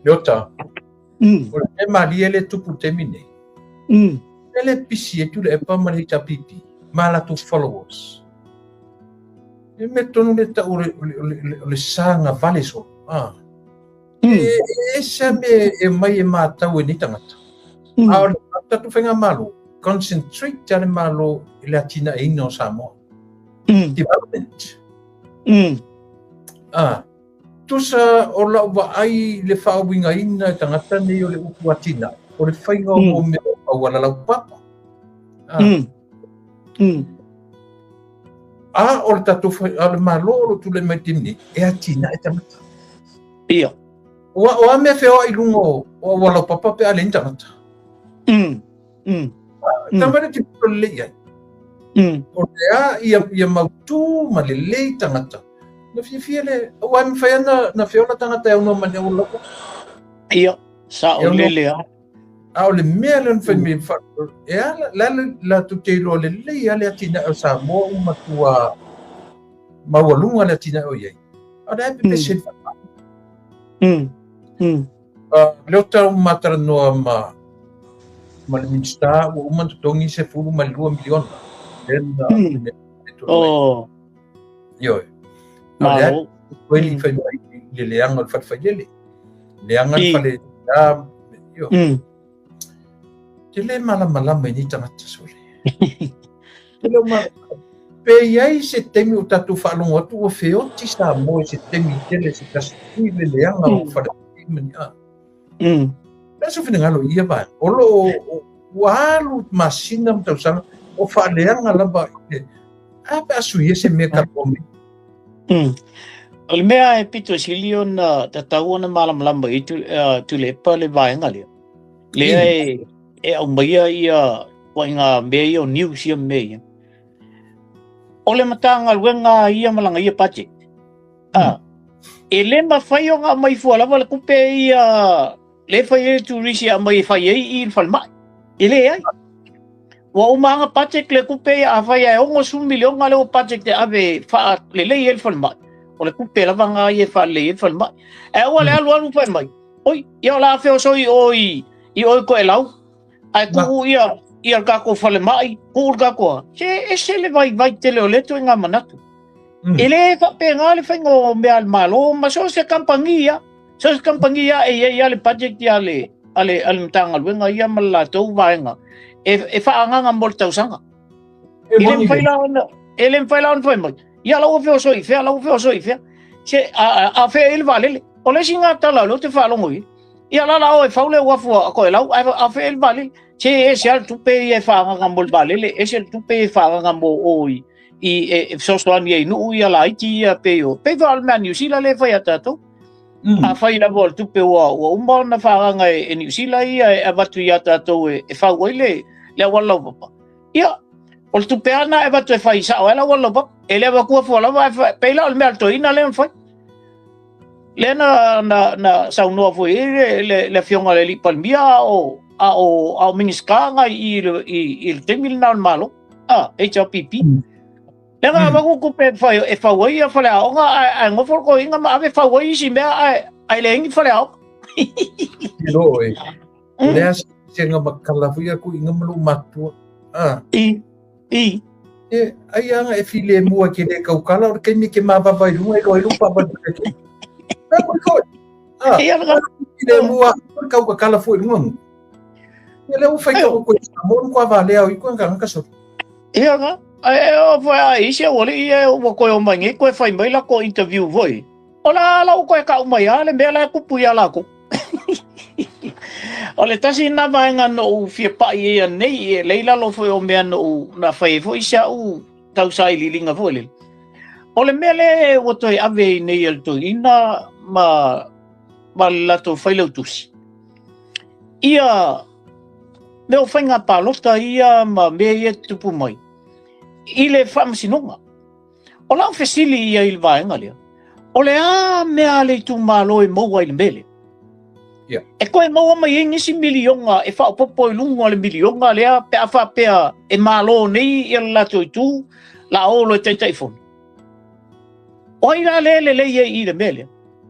Leota, o le mea malie lea e tupu i le taimi nei, e le pisi e Tuilaepa ma le HRPP ma latou followers. E mea tonu le tau o le saga vale solo. Ah. E ese mea e mai e matau e nei tagata. A o le tatou faigamalo, concentrate le Malo i le atinaeina o Samoa. Development. Ah. Tusa o lau vaai le faauigaina e tagata nei o le upu atinae, o le faiga o mea o auala laupapa. Ah. A o le tatou a le Malo o lo tulai mai taimi nei, e atinae tagata. Ia. Ua o a mea feoai i luga o auala laupapa pe a leai ni tagata. Tama le tilotilo lelei ai. O le a ia mautu ma lelei tagata. Na fiafia le, aua e mafai lava na feola tagata e aunoa ma ni auala laupapa. Ia, sao lele lava. A o le mea lea na fai mai e ala, la latou te iloa lelei lava le atinae o Samoa ua matua maualuga le atinae o i ai. A o le a e pepese le falemai. Leota ua ma talanoa ma le Minisita ua uma ona totogi 12 miliona. Lea na Oh. Ioe. A o le a koe li fai mai i le leaga o le fale failele. Leaga le fale a ioe. Te le malamalama i nei tagata sole. Te le ma pe i ai se taimi o tatou faalogo atu ua feoti Samoa i se taimi tele se tasi i le leaga o fale ma ni a. Le se finagalo i ia vaega. O lo o ua alu masina ma tausaga o faaleaga lava i le a pe a suia se mea ka mai. O le mea e pito sili ona tatau ona malamalama i Tuilaepa le vaega lea. Lea e aumaia ia ituaiga mea ia o news ia ma mea ia. O le Matagaluega ia ma lana ia budget. Ah, e le mafai ona aumai fua lava le tupe ia le fai ai le turisi e aumai e fai ai i le falemai. E leai. Ua uma lava budget le tupe ia afai e 60 miliona lea ua budget e ave e faalelei ai le falemai. O le tupe lava lena ia e faalelei ai le falemai. Ae aua le alu alu fai mai. Oi, ia o le a feosoi o i o i Toelau. Ae tuu ia le tatou falemai, tuu le tatou se ese le vaivai tele o lea ituaiga manatu. E le faapena le faiga o mea a le Malo ma so o se kamupani lava. So o se kamupani lava e i ai lava le budget a le Matagaluega ia ma le latou vaega e faaagaaga mo le tausaga. E le mafai la ona e le mafai la ona fai mai. Ia la ua feosoi i fea, la ua feosoi i fea. Se a fea i le vaalele. O le isi lena tala o lea ou te faalogo i ai. Ia la la o e fau le uafu a Toelau, ae a fea i le vaalele. Se ese lava le tupe ia e faaagaaga mo le vaalele, ese le tupe ia e faaagaaga mo o i e fesoasoani ai i nuu ia laiti ia pei o pei foi o le mea a Niu Sila lea e fai a tatou. Afai lava o le tupe ua uma ona faaagaaga e Niu Sila ia e avatu ia tatou e fau ai le auala laupapa. Ia, o le tupe lava lena e avatu e fai sao ai le auala laupapa. E le avatua fua lava ae pei la o le mea a le toeaina lea na fai. Lea na saunoa foi i ai le afioga i le alii Palemia a o Minisita na i le taimi lena o le Malo, HRPP. Lea na avatu tupe e fau ai ia faleaoga ae nofo le toeaina ma ave fau ai isi mea ae leai ni faleaoga. Tilo e. O le a se nga makala foi aku inga ma lou matua. Ah. I. I. E ai anga e file mua ke le kaukala o le kaimi ke mavava i lunga i loa i lupa pa ke. Ah, koi koi. Ah. Ia nga file mua o le kaukakala foi lunga ngu. Ia le ua fai ka ko i mo ko ava le au i ko nga ka so. Ia nga. Ai o foi ai isi o le ia ua koe o mai nge koe fai mai la ko interview foi. O la la u koe kau mai a le mea la e kupu ia lākou. O le tasi lena vaega na ou fia pai ai anei, e lei lalo foi o mea na ou na fai ai foi si a'u tausailiiliga foi lele. O le mea lea ua toe ave ai nei e le toeaina ma le latou failautusi, ia mea o faiga palota ia ma mea ia e tutupu mai i le faamasinoga. O lau fesili ia i le vaega lea, o le a mea a le itumalo e maua ai le mea lea? Yeah. E toe maua mai ai nisi miliona e faaopoopo i luga o le miliona lea pe a faapea e malo nei ia le latou itu la o loa e Taitaifono. O ai la lea e lelei ai i le mea lea?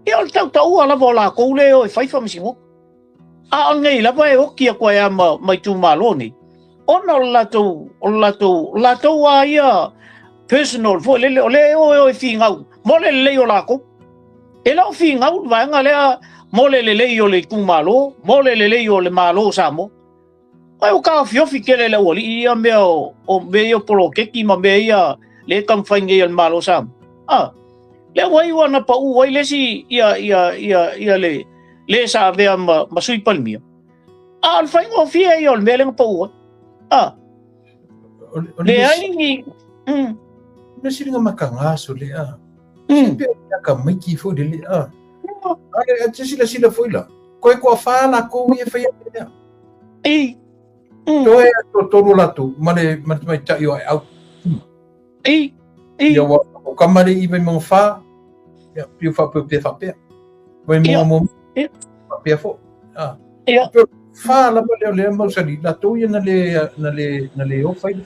Ia o le tautaua lava o lakou lea e o e fai faamasinoga. A o lenei lava e oki atu ai lava ma itumalo nei, ona o le latou, o le latou, latou lava ia personal foi lele, o lea e o e o e finau mo le lelei o lakou. E le o finau le vaega lea mo le lelei o le itumalo, mo le lelei o le Malo o Samoa. Ai ua taofiofi tele le aualii ia mea o mea ia o poloketi ma mea ia le e taumafai nei a le Malo o Samoa. Ah, lea ua iu ona pau ai le isi ia, ia, ia, ia le, le sa avea ma Sui Palemia. A o le faigofie ia o le mea lea na pau ai. Ah, leai ni... Mea sili nga makaga so le a. Pe ka maiki foi le le a. Ale a te sila sila foi la. Koe kua wha la ko ia whai a lea. I. Toe a to tolu la tu, ma le ma te mai tai o ai au. I. I. Ia wa o kamare i vai mo wha. Ia piu wha piu pia wha pia. Vai mo mo. Wha pia fo. Ah. Ia. Wha la ma leo lea mausali. La tō ia na le na le na le o whai le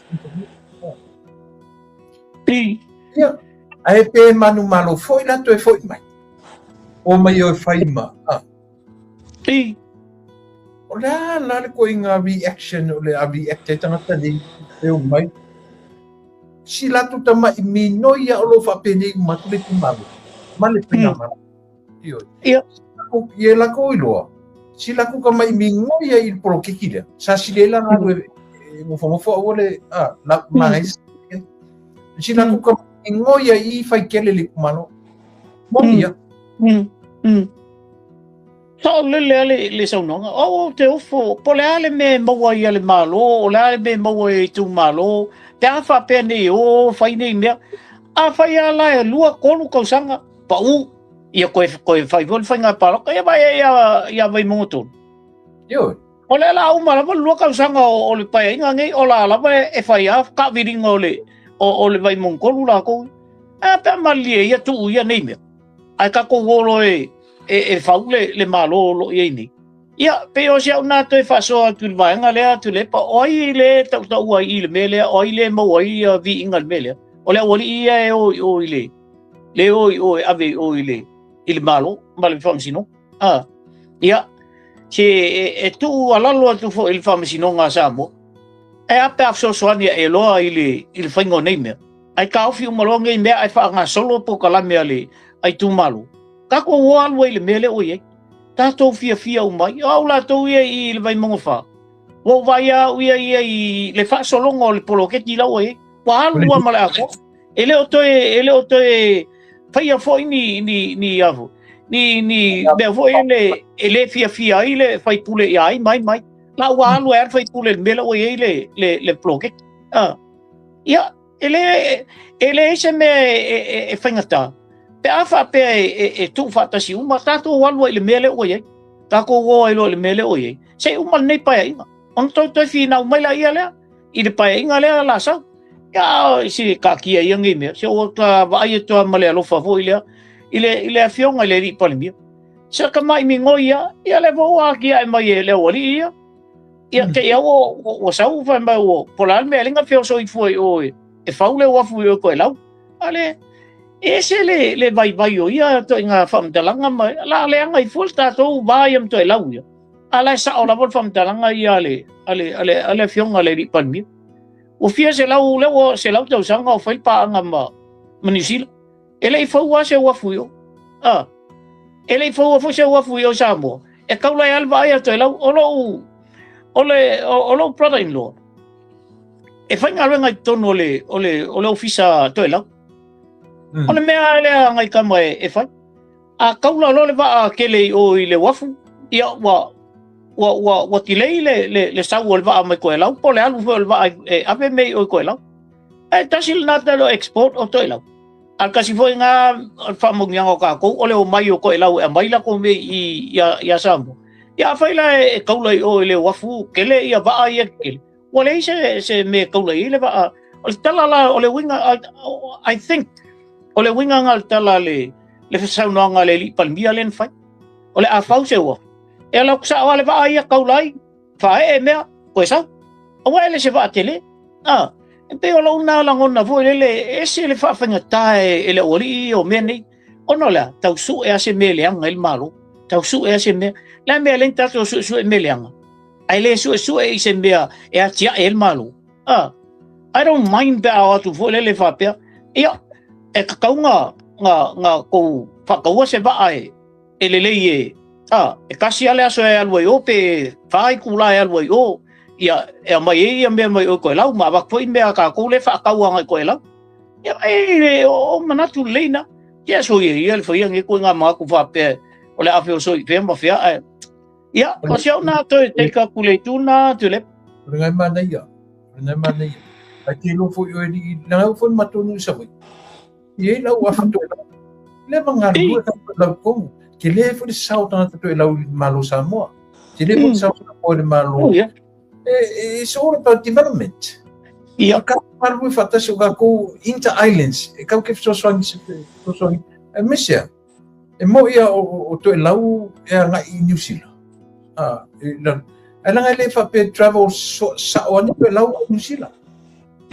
I. Ia. Ae pe manu malo foi la toe foi mai. O mai o whai ma. Ah. I. O le a la le koe ngā reaction o le a react e tangata nei e o mai. Si latu tama i minoi ia o lo whapenei uma tu le tumalo. Ma le pina mara. Io. Ia. Ia la ko iloa. Si laku ka mai mingoi ia i le polokiki lea. Sa sile la ngā e ngofongofo au le a la mai. Si laku ka mingoi ia i whai kele le kumalo. Moni ia. Sa o lele a le saunoaga. O te ofo, po le a le mea e maua ai a le Malo, o le a le mea e maua ai itumalo, pe a faapea nei o fai nei mea. A fai a la e 2, 3 tausaga, pau, ia koe fai foi le faiga palota, ia vai ia Vaimauga 3. Ioe. O le la uma lava le 2 tausaga o le paeaiga nei, o la lava e fai a kaaviliga o le Vaimauga 3 lakou. A pe a malilie ia tuu ia nei mea. Ai tatou olo e fau le Malo o lo o i ai nei. Ia, pe o se au nā toe whaasoa atu le vaenga lea atu le pa, o ai le tautaua i le mea lea, o ai le maua ai ia viinga le mea lea. O le aualii ia e o i o i le, le o i o e ave i o i le Malo, ma le whaamasino. Ah, ia, se e tuu alalo atu fo i le whaamasinoga a Samoa. E a pe a fesoasoani e loa i le whainga o nei mea. Ai ka ofi umaloa ngei mea ai whaanga solo po ka lame a le ai tūmalo. Kako o alu ai le mea le oi ai. Tātou fia fia umai. O au lātou ia i le Vaimauga 4. Ua vai au ia ia i le whaasolonga o le poloketi lau ai. Ua alu ua ma le ako. E le o toe whaia foi ni afu. Ni mea foi e le fia fia ai le whaipule i ai mai mai. La ua alu ai whaipule le mea lau ai le poloketi. Ia, e le se mea e whaingata. Pe a whaapea e tuu whaatasi uma, tātou alu ai le mea le oi ai. Tākou o ai loa le mea le oi ai. Se uma nei paeaiga. Ona toe whinau mai la ia lea, i le paeaiga lea la sau. Ia, si kakia ia ngei mea. Se o ta vaai e toa ma le alofa foi lea, i le afioga i le alii Palemia. Se ka mai mingoi ia, ia le voa kia e mai e le aualii ia. Ia, te ia o sau whai mai o pola le mea lenga feo so i fua i o e faule o afu i o koe lau. Ale, e se le vai vai o ia to i ngā whamtalanga mai. La le anga i fua le tātou vai am toe lau ia. Ala e sa o lavo le whamtalanga ia ale fionga le ri Palemia. O fia se lau leo se lau tausanga o whai paanga ma New Zealand. E le i faua se uafu i o. Ah, e le i faua fo se uafu i o Samoa. E kaula e alwa ai a toe lau o lou o lou brother-in-law. E whai ngā renga i tonu o le ofisa toe lau. O le mea lea ngai kama e whai. A kaula lo le waa kele i o i le wafu, ia ua tilei le sau o le waa mai koe lau, po le alu foi o le waa e ave mei o i koe lau. E tasi le nata lo export o toe lau. A kasi foi ngā whaamungianga o kākou, o le o mai o koe lau e mai la ko me i ia Samoa. Ia a whai la e kaula i o i le wafu, kele ia waa ia kele. Ua lei se me kaula i le waa. O le tala la, o le winga, I think, o le winga ngā le tala le whasaunoanga le li Palemia le nwhai. O le awhau se ua. E ala kusa o le waa ia kaulai, whae e mea, koe sau. Awa ele se waa tele. Ah, e pe o lau nā langona fo lele, e se le whaawhenga tae e le uali o mea nei. Ona o le a? Tau sue lava se mea e leaga ai le Malo. Tau sue lava se mea. O le a le mea e ala ai ona tatou suesue mea leaga? Ae le suesue i se mea e atiae ai le Malo. Ah, I don't mind pe a o atu foi lele faapea, ia, e tatau na, na, na tou faataua se vaa e, e lelei e, a, e tasi lava le aso e alu ai o pe fa itula e alu ai o, ia, e aumai ai ia mea mai o i Toelau ma avatu foi mea a tatou lea e faatau agai i Toelau. Ia, e, o, o manatu lelei na. Ia, soia ia le faia nei ituaiga manatu faapea o le a feosoi fea ma fea, ae, ia, o si au na toe take atu le itu na, Tuilaepa. O le ngai manaia, o le ngai manaia. Ai te iloa foi oe alii, leaga foi le matou nuu i Savaii. E i ai lau afa Toelau. Le ma galulue ka Toelau tonu. Tele foi le sao o tagata Toelau i le Malo Samoa. Tele foi le sao o Samoa i le Malo. Oh, yeah. It's all about development. Ia. Ka galulue faatasi o kākou inter islands. E kau ke fesoasoani se fesoasoani. Aemaise a, e moi a o Toelau e agai i New Zealand. Ah, e, la, ai langa e le faapea travel so, sao ane Toelau i New Zealand.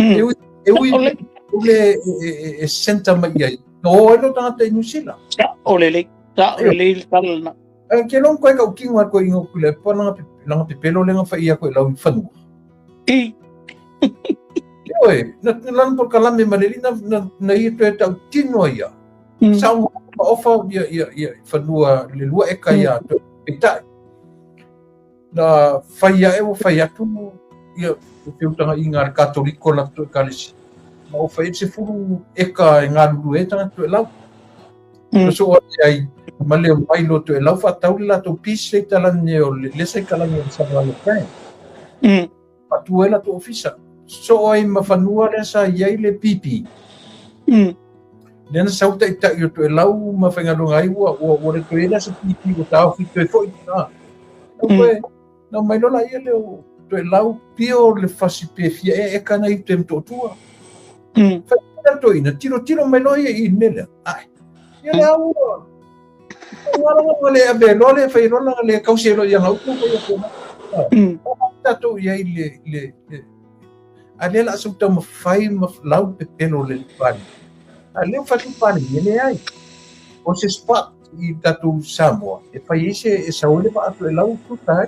E ui, e ui, e, e, e, e center mai ai. No, o ai lo tagata i New Zealand. Sa, o lelei. Sa, o lelei le tala lena. Ai ke long koe kau kingo koe ingo kule pa langa langa pepelo lenga fa ia koe lau fanua. I. Oi, na na por kalame maleli na na na ia toe tau tino ia. Sa ma ofa ia ia ia fanua le lua eka ia toe peitai. Na whai ae ua whai atu ia te feutagaiga a le Katoliko la toe Ekalesia. Na ofa ai se fulu eka e galulue ai tagata toelau. Na soo ane ai ma le omai loa toelau faatau le latou piece le italani o le lesa italani o le Savalalo Brand. Faatu ai latou ofisa. Soo ai ma fanua lea sa i ai le PP. Lea na sau taitai o Toelau ma faigaluega ai ua, ua, ua le toe i ai la se PP ua taofi toe foi. Ah. Nau koe, nau mai loa laia lea o Toelau pio le fasi pe fia ea eka na i te Motootua. Fai mai toeaina, tilotilo mai loa ia i le mea lea. Ai, ia le au ua, ua le ave loa le fai loa le kausi loa ia gauta ko ia ko. Tatou i ai le le le a lea la sau taumafai ma lau pepelo le pale. A lea ua fai pale e leai. O se spot i tatou Samoa e fai ai se e sau ai le vaa Toelau tuta ai.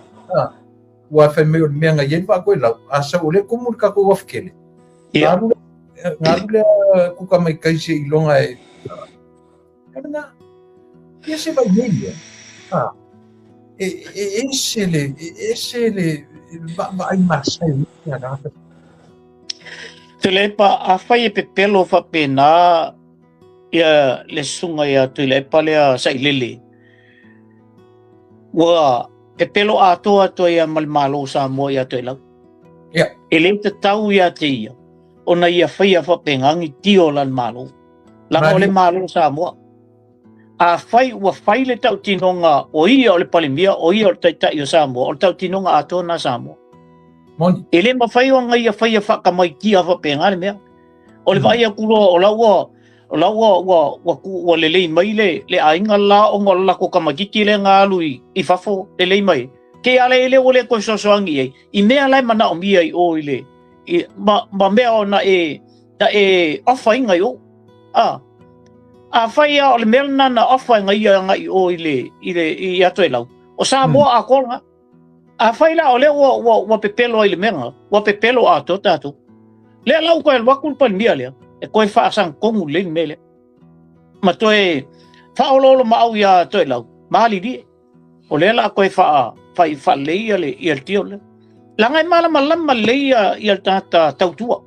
Ua fai mai o le mea na i ai le vaa Toelau, a sau o lea kumu le tatou uafu tele. Galu lea kuka mai kai se iloga e Lena, ia se vai nei ia. Ha. E, e ese le, e ese le vaai masai ia tagata. Tuilaepa, afai e pepelo faapena ia le susuga ia Tuilaepa lea Sailele, ua pepelo atoa atu ai ma le Malo o Samoa ia Toelau. Yeah. E le tatau ia te ia ona ia faia faapena ni tio la le Malo. Leaga o le Malo o Samoa. Afai ua fai le tautinoga o ia o le Palemia, o ia o le Taitai o Samoa, o le tautinoga atoa lena a Samoa. Moni. E le mafai ona ia faia faatamaitia faapena le mea. O le vaai atu loa o la ua o la ua ua ua, ua lelei mai le, le aiga la ona o le latou tamaitiiti lea na alu i, i fafo lelei mai. Ke ala e le ua le toe fesoasoani i ai i mea la e manaomia i o i le i, ma, ma mea ona e na e ofaina i o. A, afai lava o le mea lena na ofa ia agai i o i le, i le, i a Toelau, o Samoa mm. atoa lena. Afai la o lea ua, ua, ua pepelo ai le mea lena, ua pepelo atoa tatou. Lea la ua toe alu atu le Palemia lea, e toe faasagotonu lelei le mea lea. Ma toe faaoloolomaau iā Toelau, malilie. O lea la toe faa fai faalelei ia le ia le tio lea. Leaga e malamalama lelei ia ia le tagata tautua.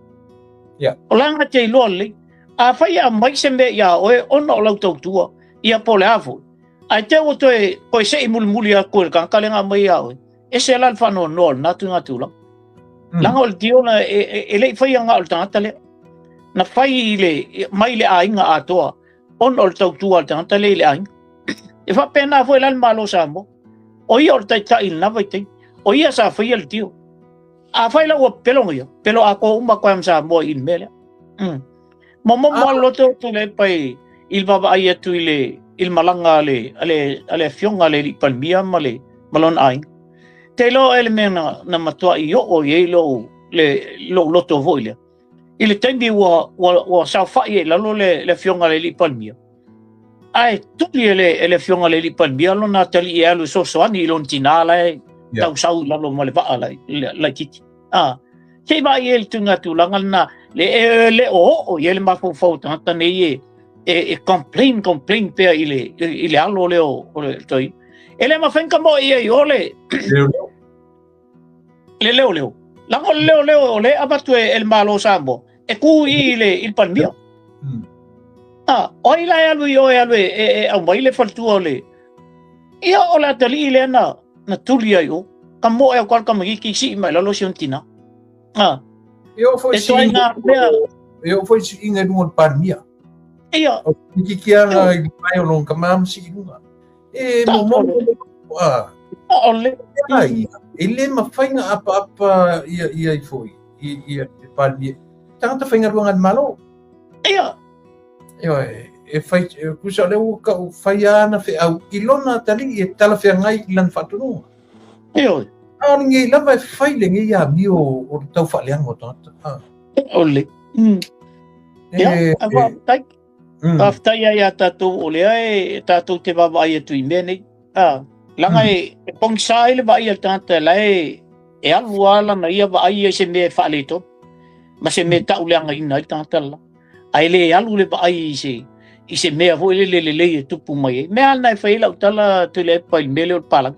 Yeah. O la te iloa lelei. Afai e aumai se mea iā oe ona o lau tautua, ia po o le a foi. Ae te ua toe toe sei mulimuli atu e le tagata lea na aumai iā oe. Ese la le faanoanoa o lena tuiga tulaga. Leaga o le tio na e, e, e le i faia na o le tagata lea. Na fai i le, mai le aiga atoa ona o le tautua a le tagata lea i le aiga. E faapena foi la le Malo o Samoa. O ia o le taitai i lena vaitaimi. O ia sa faia le tio. Afai la ua pepelo ia, pepelo atoa uma atu ai ma Samoa i le mea lea. Momomo lava loto o Tuilaepa i le vaavaai atu i le i le malaga a le a le a le afioga a le alii Palemia ma le ma lona aiga. Te iloa e le mea na, na matuai oo i ai lou le lou loto foi lea. I le taimi ua ua ua saofai ai i lalo le le afioga a le alii Palemia. Ae tuli e le, e le afioga le alii Palemia lona atalii e alu e soasoani i lona tinā la e tausau i lalo ma le vaa laitiiti. A, se i vaai i le tuiga tulaga lena, le e le o oo i ai le mafaufau o tagata nei e, e, e complain, complain pea i le, i le alo lea o le toeaina. E le mafai ona tamoe i ai o le le leoleo. Leaga o le leoleo o lea e avatu e le Malo o Samoa, e tu i i le, i le Palemia. Ah, o ai la e alu i o e alu e, e, e aumai le faletua o le... Ia, o le atalii lea na, na tuli ai o. Ka moe au ka tamaiti sii mai lalo si ona tina. Ah. E oo foi E toai ngā mea... E oo foi siiga i luga o le Palemia. Ia. O tikikianga i mai o lona tama ma sii i luga. E mo mo a. Ole. Ai, e le mafai na apaapa ia ia i foi i ia le Palemia. Tagata faigaluega a le Malo. Ia. Ioe, e fai e kusa o lea ua kau fai ana feau i lona atalii e talafeagai i lana faatonuga. Ioe. A o lenei lava e fai lenei amio o le tau faaleaga o tagata. Ah. Ole. Mm. Ia, a faafetai. Faafetai ai ia tātou o lea e tātou te vaavaai atu i mea nei. Ah, leaga e, e pogisa ai le vaai a le tagata la e, e alu lava lana ia vaai ia i se mea e faaletonu ma se mea e tauleagaina ai le tagata lela. Ae le alu le vaai i se, i se mea foi lele lelei e tupu mai ai. Mea lena e fai ai lau tala Tuilaepa i le mea lea o le palagi.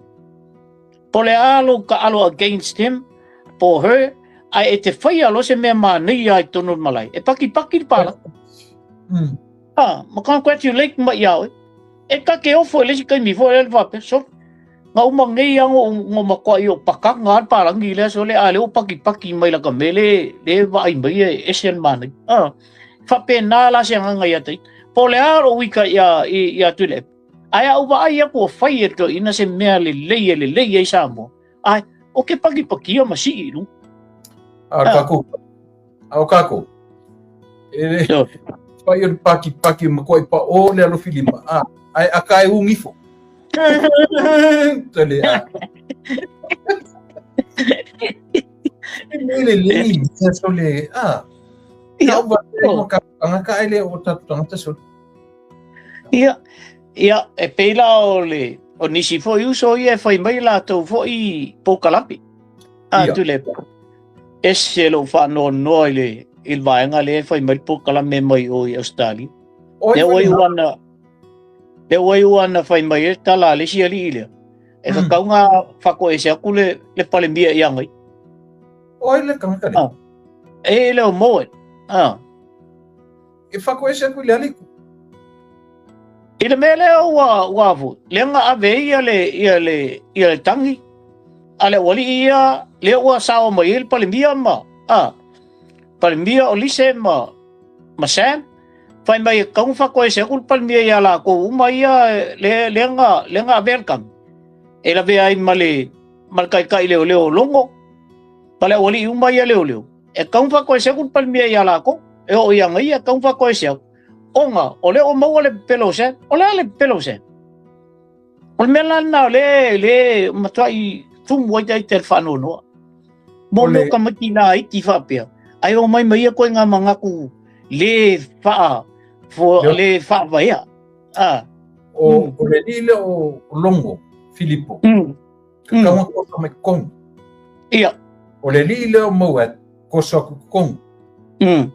Po o le a lou taalo against him po her, ae e te faia loa se mea manaia i totonu o le malae, e pakipaki le palagi. Ah, ma congratulate mai ia oe. E ta te ofo i le isi taimi foi lea le faapea, sole, na uma nei a no matua i o pakanga a le palagi lea sole, a lea ua pakipaki mai la ka mea le, le vaai mai e ese le manaia. Ah, faapena la se agaga ia te ia. Po o le a lou uika ia, ia Tuilaepa. Ae a ou vaai aku o fai e toeaina se mea lelei e lelei ai Samoa, ae o ke pakipakia ma sii i luga. A o kākou, a o kākou, e le fai o le pakipaki ma koe pa o le alofi lima, a, ae a ka e ungifo. Tole a. E le lelei mea sole, a. Ia, o ka tangata ai le o tātou tangata sole. Ia, ia, e pei la o le, o nisi foi uso ia e fai mai latou foi polokalame. A Ia. Tuilaepa. Ese lou faanoanoa i le, i le vaega lea e fai mai le polokalame mai o i Australia. Oi Lea foi ua le iu ana, lea ua iu ana fai mai ai le tala a le isi alii lea. E tatau ona faatoese atu le, le Palemia ia Ngai. Oi le tagata lea. Ah. E le o Mowat. Ah. E whakoese aku i le aliku. I le mea lea ua, ua afu, lea na ave ai ia le, ia le, ia le tangi, a le aualii ia, lea ua sao mai ai le Palemia ma, a, Palemia o Lise ma, ma Sam, fai mai e tatau ona faatoese atu le Palemia ia latou uma ia, lea, lea na, lea na avea le tangi, e lavea ai ma le, ma le taitai leoleo o Logo, ma le aualii uma ia leoleo. E tatau ona faatoese atu le Palemia ia latou, e oo ia ia, e tatau ona faatoese atu, ona o lea ua maua le pepelo o Sam. O le a le pepelo o Sam? O le mea la lena o lea, lea matuai tumu ai ita i le faanoanoa. Mo mea o tamaiti laiti faapea, ae omai ma ia koe ngā manatu le faa, fo, le faavaea. Ah. O, o le alii lea o Logo, Filipo. Ka taua kosa mai totonu. Ia. O le alii lea o Mowat, koso aku totonu.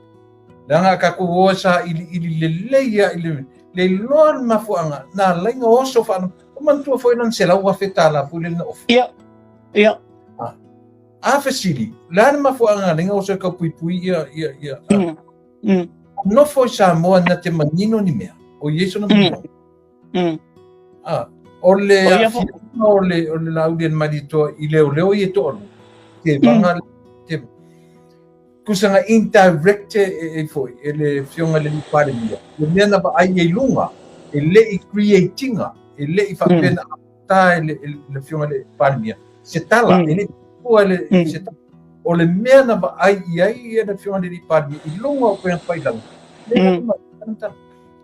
Leaga a tatou o e sailiili lelei lava i le, le iloa le mafuaaga, na ala ai ona oso faana, o manatua foi lana $100,000 foi lea na ofa. Ia, ia. A, a fesili, o le a le mafuaaga na ala ai ona oso e tau puipui ia, ia, ia. Nofo i Samoa na te manino ni mea, o i ai sona manino. Ah, o le aafiaga o le, o le Laaulialemalietoa i leoleo ia e toalua, te vanga, te, tusa na indirect e, e foi, e le afioga i le alii Palemia, le mea na vaai ai i luga, e le i create ina, e le i faapea na amata e le, e le afioga i le Palemia, se tala, e le i fua le, se tala. O le mea na vaai i ai ia le afioga i le alii Palemia i luga o upega tafailagi, le mm. tala.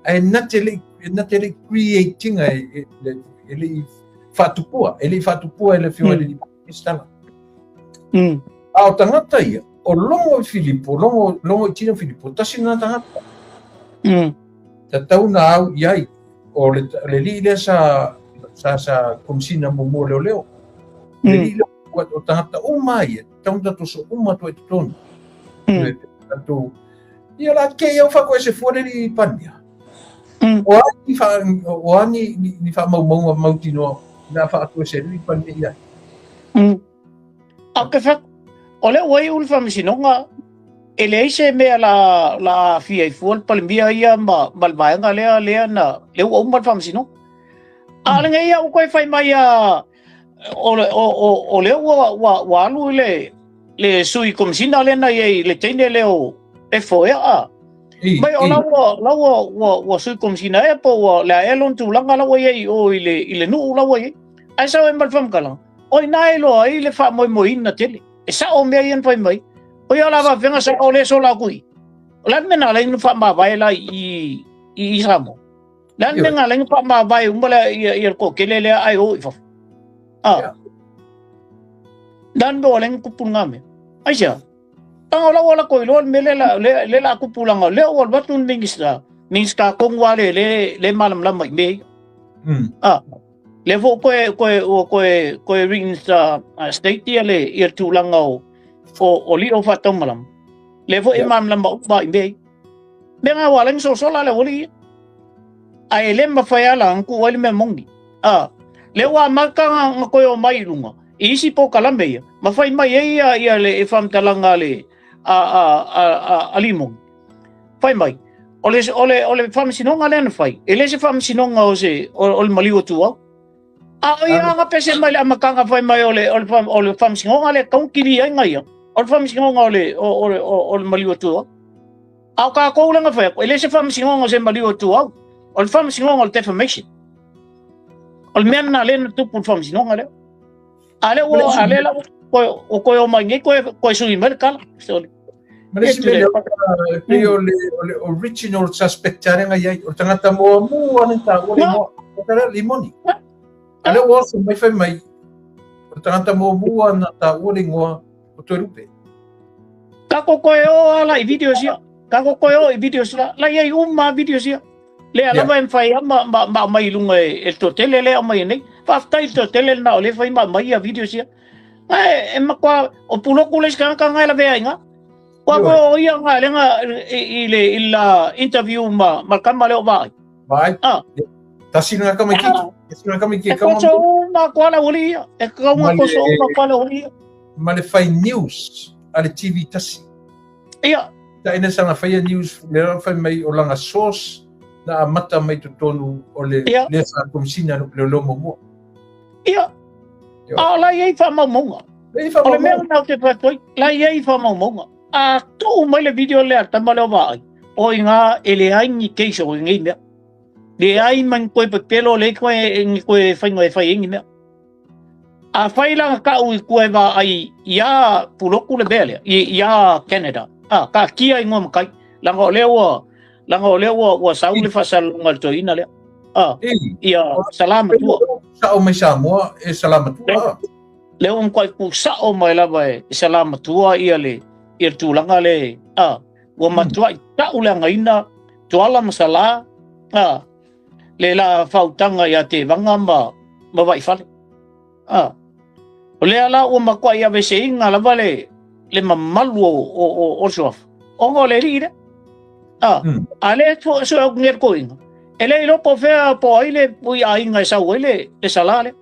Ae na te le, na te le create ina e, e, e le i faatupua, e le i faatupua e le afioga i le alii Palemia se tala. A o tagata ia, o Logo i Filipo, Logo, Logo i Tino Filipo, tasi lena tagata. Tatau na au i ai. O le le alii lea sa sa sa komisina muamua o leoleo. Le alii lea ua o tagata uma ia, tatau ona tatou soo uma atu ai i totonu. Le tatou ia la ke ia fa koe se fua le alii Palemia. O a ni fa o a ni ni faamaumauga mautinoa na faatoese le alii Palemia i ai. A ke fa o le ua iu le faamasinoga e leai se mea la la aafia ai fua le Palemia ia ma ma le vaega lea lea na lea ua uma le faamasinoga. A o lenei ia ua toe fai mai a o le o o o lea ua ua ua alu i le le sui komisina lea na i ai le teine lea o e foea a. Mai o la ua la ua ua ua sui komisina e po ua le a ea lona tulaga la ua i ai i o i le i le nuu la ua i ai. Ae sau ai ma le faamatalaga, o i ina e iloa ai le faamoemoeina tele. E sao mea ia na fai mai. O ia la faafefea sao lea sola atu i. O le a le mea na ala ai ona faamavae la i i i Samoa? Le a le mea na ala ai ona faamavae uma le ia ia le toatele lea ae o i fafo? Ah. Le a le mea ua ala ai ona tupu lena mea? Aisea? Tanga o la ua lako iloa le mea lea la lea lea la tupu langa lea ua alu atu le Minista, Minista tonu lava le le le malamalama i mea ia. Ah. Lea foi koe koe ua koe koe reinstate ia le ia le tulaga o o o lio faataumalama. Lea foi e malamalama uma i mea ia. Mea nga ua ala ai ona sosola le aualii ia. Ae le mafai lava la ona tuu ai le mea moni. A, lea ua amata ona toe omai i luga i isi polokalame ia, ma fai mai ai ia ia le faamatalaga a le a a a a a Limoni. Fai mai, o le, o le, o le faamasinoga lea na fai, e le se faamasinoga o se, o, o le maliu atu au. A o ia aga pese mai le amataga fai mai o le, o le, o le faamasinoga lea tau kili ai ia, o le faamasinoga o le, o, o, o, o le maliu atu au. A o kākou lea na fai atu, e le se faamasinoga o se maliu atu au, o le faamasinoga o le defamation. O le mea lena lea na tupu i le faamasinoga lea. A lea ua, a lea la ua toe omai nei toe, toe sui mai le tala. Sorry. Ma le isi mea e pei o le, o le original suspect tare ngai ai, o le tagata muamua na taua le igoa, o tala Limoni. A lea ua oso mai fai mai, o le tagata muamua na taua le igoa o Toelupe. Ka ko koe o ala i videos ia. Ka ko koe o i videos la. La iai uma videos ia. Lea lava e mawhai a ma, ma, ma mai lunga e, e to tele lea mai nei. Whawhtai to tele na o le whai ma mai a videos ia. Ae, e makoa, o puloku le skanga ngai la vea inga. Kua koe o ia nga lenga i, i le i la interview ma ma kama le o vai. Vai. Ah. Tasi nga kama ki. Tasi nga kama ki kama. E koso ma koa la uli ia. E kaunga koso ma koa la uli ia. Ma le fai news a le TV tasi. Ia. Ta ina sanga faia news le ra fai mai o langa source na amata mai totonu o le Ia. le sa komisina no le lomo mua. Ia. A o la i ai faamaumauga. Le O le mea faamaumauga. lena ou te fai atu ai, la i ai faamaumauga. A tuu mai le video lea a le tama lea o Vaai, o i ngā e leai ni case o lenei mea. Leai ma ni toe pepelo, leai koe ni toe whainga e whai ai ni mea. A whai la ka ui kua e vaai i a Puloku le mea lea, i, i a Canada. A, ka kia i ngoa makai. Langa o lea ua, langa o lea ua, ua sau le whasalonga le toina lea. A, i a Salamatua. Sao mai Samoa e Salamatua. Lea ua mkwai ku sao mai lava e Salamatua ia le, ia le tulaga le, a, ua matuai tau le againa, Tuala ma Salā, a, le la fautaga ia Tevaga ma, ma Vaifale. A, o lea la ua matuai aveeseina lava le, le mamalu o, o, o, o le suafa, ona o le alii lea. A, a lea sue atu nei le toeaina, e le iloa po o fea po o ai le pui aiga e sau ai le, le salā lea.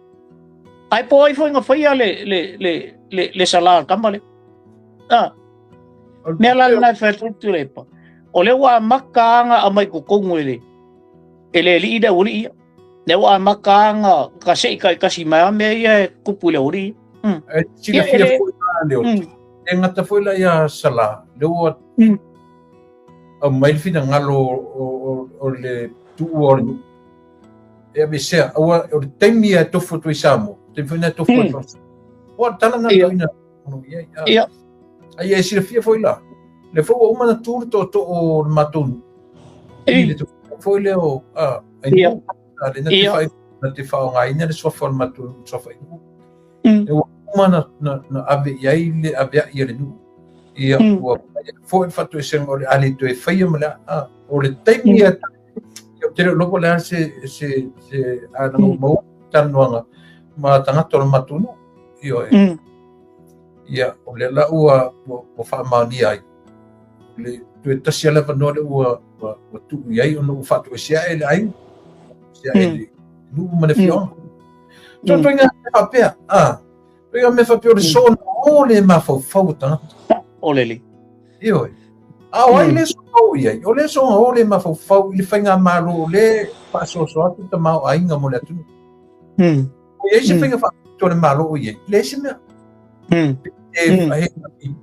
Ae po o ai foi na faia le, le, le, le, le salā a le tama lea. A, mea la lena e fai atu ai Tuilaepa, o lea ua amata lava ona aumai i totonu e le, e le alii le aualii ia. Lea ua amata lava ona kasei taitasi mai lava mea ia e tupu i le aualii ia. Mm. E silafia Ia, e le- foi la le ota. E gata foi la ia Salā, lea ua aumai le finagalo o, o, o le tuua o le nuu. E aveesea, aua o le taimi e tofu atu ai Samoa, taimi foi lena e tofu ai Fafo. Ua tala na toina ono i ai. Ia. Ai e silafia foi la. Le foi ua uma na tu le tootoo o le matou nuu. I le foi lea o a ai nuu. A le na te whai na te whaongaina le suafa o le matou nuu suafa i nuu. E ua uma na, na, na ave i ai le ave ai le nuu. Ia ua foi le fatoesega o le a le toe faia ma le a o le taimi e. te le iloa po o le a se se se ae na ou maua talanoaga ma tagata o le matou nuu. Ioe. Ia, o lea la ua ua faamaonia ai le toe tasi lava le avanoa lea ua ua tuu i ai ona ua faatoesea e le aiga, faatoesea e le nuu ma le afioaga. Ituaiga mea faapea, a, ituaiga mea faapea o le soona o le mafaufau o tagata. O le lelei. Ioe. A o ai le soona o i ai? O le soona o le mafaufau i le faigamalo o lea e faasoasoa atu le tamaoaiga mo le atunuu. O i ai se faiga faapitoa a le Malo o i ai? Leai se mea. Pe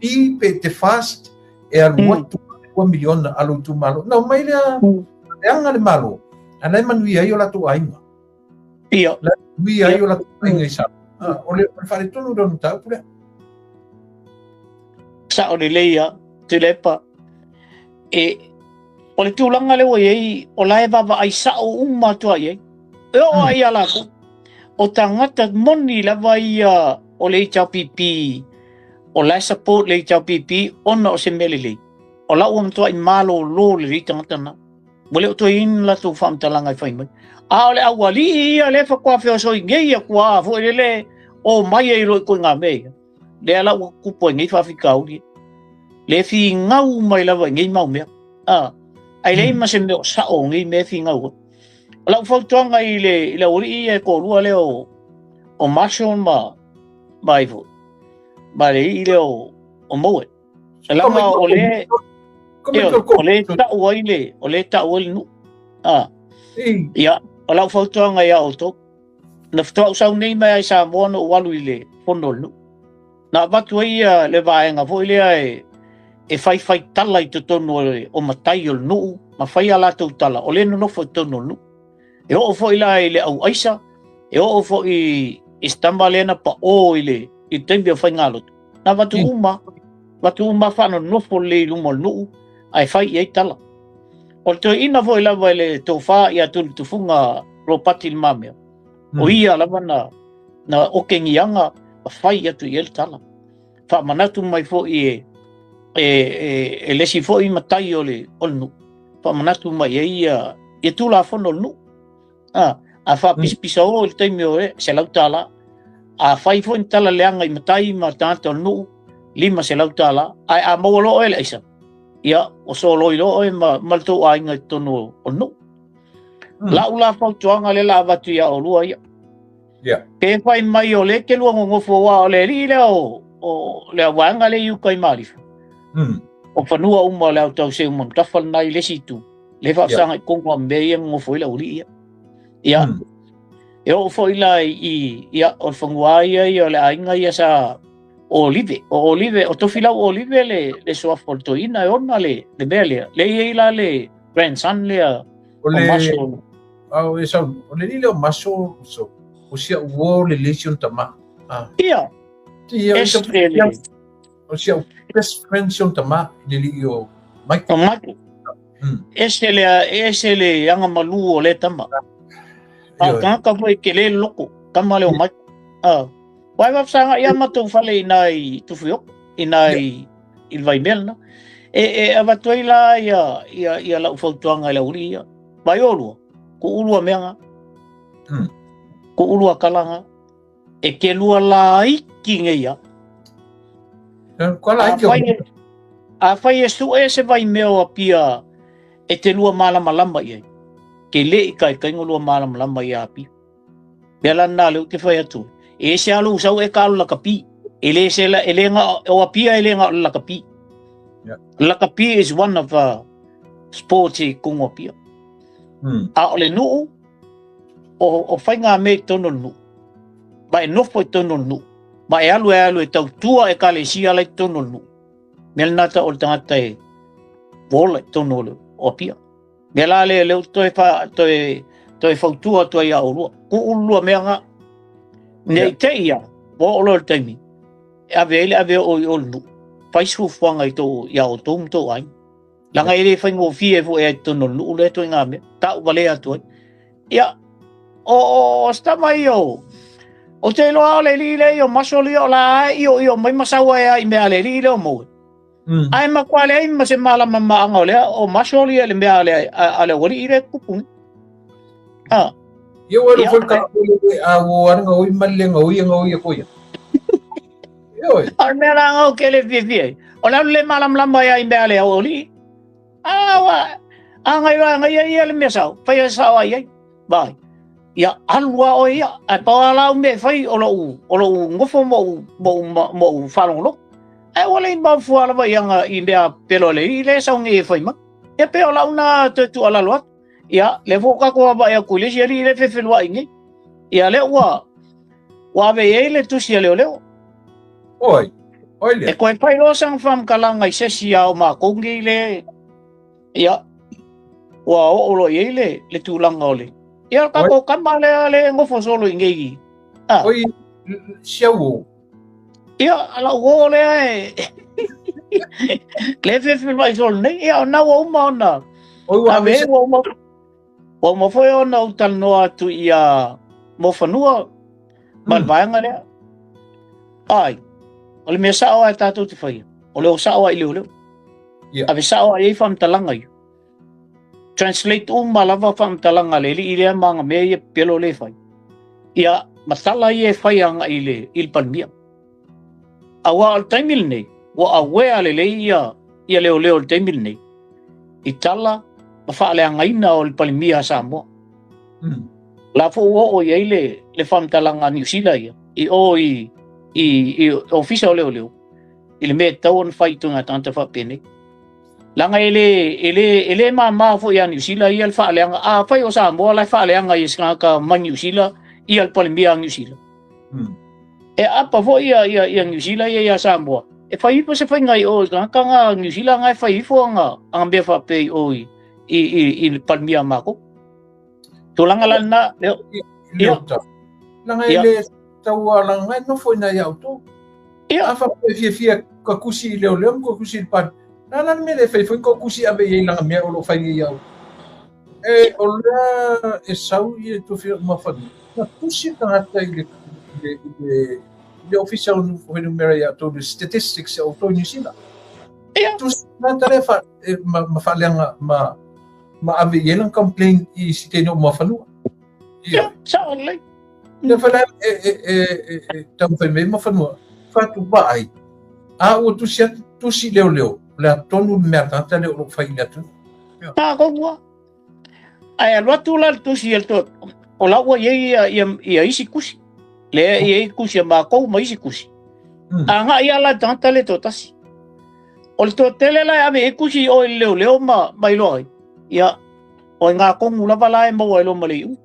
te pe te fast e alu atu $2 miliona a lou itumalo. Na omai lea leaga le Malo, a la e manuia ai o latou aiga. Ia. La e manuia ai o latou aiga i Samoa. O le faaletonu lea o le mataupu lea. Sao lelei lava, Tuilaepa. E, o le tulaga lea ua i ai, o la e vaavaai sao uma atu lava i ai. E oo lava ia latou, o tagata moni lava ia o le HRPP, o la e support le HRPP ona o se mea lelei. O la ua matuai malolo lelei tagata na. Ua le o toe i ai ni latou faamatalaga e fai mai. A o le aualii ia lea faatoa feosoi nei atu lava foi lele o mai ai loa i ituaiga mea ia. Lea la ua tupu ai nei faafitauli. Le finau mai lava i nei mau mea. A, ae leai ma se mea o sao o nei mea e finau ai. O lau fautuaga i le, i le aualii ia e toalua lea o, o Marshall ma, ma ai foi, ma le alii lea o, o Mowat. Leaga o le, o le tau ai le, o le tau ai le nuu. A, ia, o lau fautuaga ia outou, Na faatoa ou sau nei mai lava i Samoa na ou alu i le fono a le nuu. Na avatu ai ia le vaega foi lea e, e faifai tala i totonu o, le, o matai o le nuu ma fai a latou tala o lea nonofo i totonu o le nuu. E oo foi la i le au aisa, e oo foi i se tama lea na paʻō i le, i le taimi o faigalotu. Na avatu uma, avatu uma faanonofo lelei i luma o le nuu ae fai i ai tala. O le toeaina foi lava i le tofa ia Tulitufuga Ropati Le Mamea, o ia lava na, na okegiaga ma fai atu i ai le tala. Faamanatu mai foi e, e, e, e le isi foi matai o le, o le nuu, faamanatu mai i ai ia, ia Tulafono o le nuu. A, a faapisapisa o i le taimi o e, $100. A fai foi ni tala leaga i matai ma tagata o le nuu, $500. Ae a maua loa oe le aisa, ia, ua soloi loa oe ma, ma le tou aiga i totonu o le nuu. Lau la fautuaga lea la avatu ia oulua ia. Yeah. Pe fai mai o lea e te lua nonofo aua o le alii lea o, o le vaega lea i uka i Malifa. O fanua uma o le Autauseu ma Matafa lena i le isi itu. Le faafesagai tonu lava ma mea ia e nonofo ai le aualii ia. Ia, e oo foi la i, ia, o le fanua ia ia o le aiga ia sa o Olive. O Olive, o Tofilau Olive le, le suafa o le toeaina e ona le, le mea lea. Lea e i ai la le grandson lea o le, o A o e sau, o le alii lea o Maso, so, o si au uo le le si ona tama. Ah. Ia. Ia, o O si au best friend si ona tama, le alii o Mike. O Mike. Ese le, ese le agamalu o lea tama. A o tagata foi e tele le loto, tama lea o Mike. Ah. Uae faafesagai lava matou fale i ina i Tufuioko, ina i, i le Vaimea lena. E, e avatu ai la ia, ia, ia lau fautuaga i le aualii ia. Vai olua, ku'u lua mea ga. Ku'u lua kala ga. E te lua laiti nei ia. Afai e su'e se vaimea o Apia e te lua malamalama i ai, ke le i kaitaina lua malamalama ia Apia. Mea la lena lea ou te fai atu ai. E ese lava lou sau e taalo lakapi. E le se la, e le na, o Apia e le na o le lakapi. Yeah. Lakapi is one of sports i totonu o Apia. A o le nuu, o, o faiga mea i totonu o le nuu. Ma e nofo i totonu o le nuu. Ma e alu e alu e tautua ekalesia la i totonu o le nuu. Mea lena tau o le tagata e ua ola i totonu o, le, o Apia. Mea la lea lea ou toe, fa, toe, toe fautua atu ai ia oulua. Ku'u lua mea ga. Nei yeah. te ia, ua oo loa le taimi, e ave ai le ave o i o le nuu. Fai se fuafuaga i tou, ia outou ma tou aiga. Leaga e le faigofie foi ai totonu o le nuu lea ituaiga mea, tau valea atu ai. Ia, o, o, o se tama ia o, ou te iloa o le alii lea ia o Masoli o la e ioio mai ma sau ai lava i mea a le alii lea o Moe. Ae matua leai ma se malamalamaaga o lea o Masoli ia i le mea a le, a, a le aualii lea e tupu nei. Ah. Ia ua lofo ka a ua anga oi malle nga oi nga oi ko ia. Oi. O le mea la ngau ke le fiafia ai. O le alu le malamalama ia i mea le au oli. A ua a ngai wa ngai ia le mea sao. Fai a sao ai ai. Vai. Ia alu a oe ia. Ae pau a lau mea e fai o lou o lou ngofo mo mo mo whalongolongo. Ae ua le mafua lava i anga i mea pelo le i le sau ngi e fai mai. Ia pe o lau na toe tuualalo atu. Ia, le foi tatou avaai atu i le isi alii le fefeluai nei. Ia, lea ua ua ave i ai le tusi a leoleo. Oi, oi lea. E koe fai loa sana faamatalaga i se isi a o matou nei le ia ua oo loa i ai le le tulaga o le ia tatou kama lea le nofo solo i nei. Ah. Oi, si au o. Ia, lau uo lea e... Le fefeluai solo nei, ia, o na ua uma ona... Oi, ua ave ua uma, ua uma foi ona ou talanoa atu ia Mofanua ma le vaega lea. Ai, o le mea sao lava e tatou te faia, o le o sao lava i leoleo. Yeah. Ave sao lava i ai faamatalaga ia. Translate uma lava faamatalaga a le alii lea ma ana mea ia pepelo lea e fai. Ia, ma tala ia e fai agai i le, i le Palemia. Aua o le taimi lenei, ua aware lelei ia, ia leoleo i le taimi lenei, i tala ma faaleagaina o le Palemia a Samoa. La foi ua oo i ai le, le faamatalaga a Niu Sila ia, i o i, i, i ofisa o leoleo, i le mea e tatau ona fai i ituaiga tagata faapenei. Leaga e le, e le, e le mama foi ia Niu Sila ia le faaleaga. Afai o Samoa la e faaleaga i se tagata mai Niu Sila ia le Palemia a Niu Sila. E apa foi ia, ia, ia Niu Sila ia ia Samoa. E fai ifo se faiga i o i tagata nga Niu Sila nga e fai ifo anga, anga mea faapea i o i, i, i, i le Palemia a makou. Tulaga la lena, leo, ia. Langa e le taualaga e nofo ina ia outou. Ia. A faapea e fiafia ka kusi i leoleo ma ka kusi i le pali. Na la le mea le fai foi ka kusi ave i ai langa mea o lo o fai nei iau. E o lea e sau i e tofi o mawhanu. Na tusi tagata i le, i le, i le, i le ofisa o fuainumera ia outou, le statistics ia outou i New Zealand. Ia. Tusi tagata le fa, e, ma, ma faaleaga, ma, ma ave i ai lana complaint i siteni o Muafanua. Ia, sao lelei. Ia fa la e e e e, e taumafai mai Muafanua, fatu vaai. A ua tusi atu, tusi leoleo, o le a tonu le mea tagata lea o lo o fai i le atunuu. Ta kongua. Ae alu atu la le tusi a le to, o la ua i ai ia, ia, ia isi tusi. Lea i ai tusi a matou ma isi tusi. Agai lava la le tagata lea toatasi. O le toatele la e ave i ai tusi i o i le leoleo ma, ma iloa ai, ia, o i ngā kongu lava la e maua ai loa ma le iuga.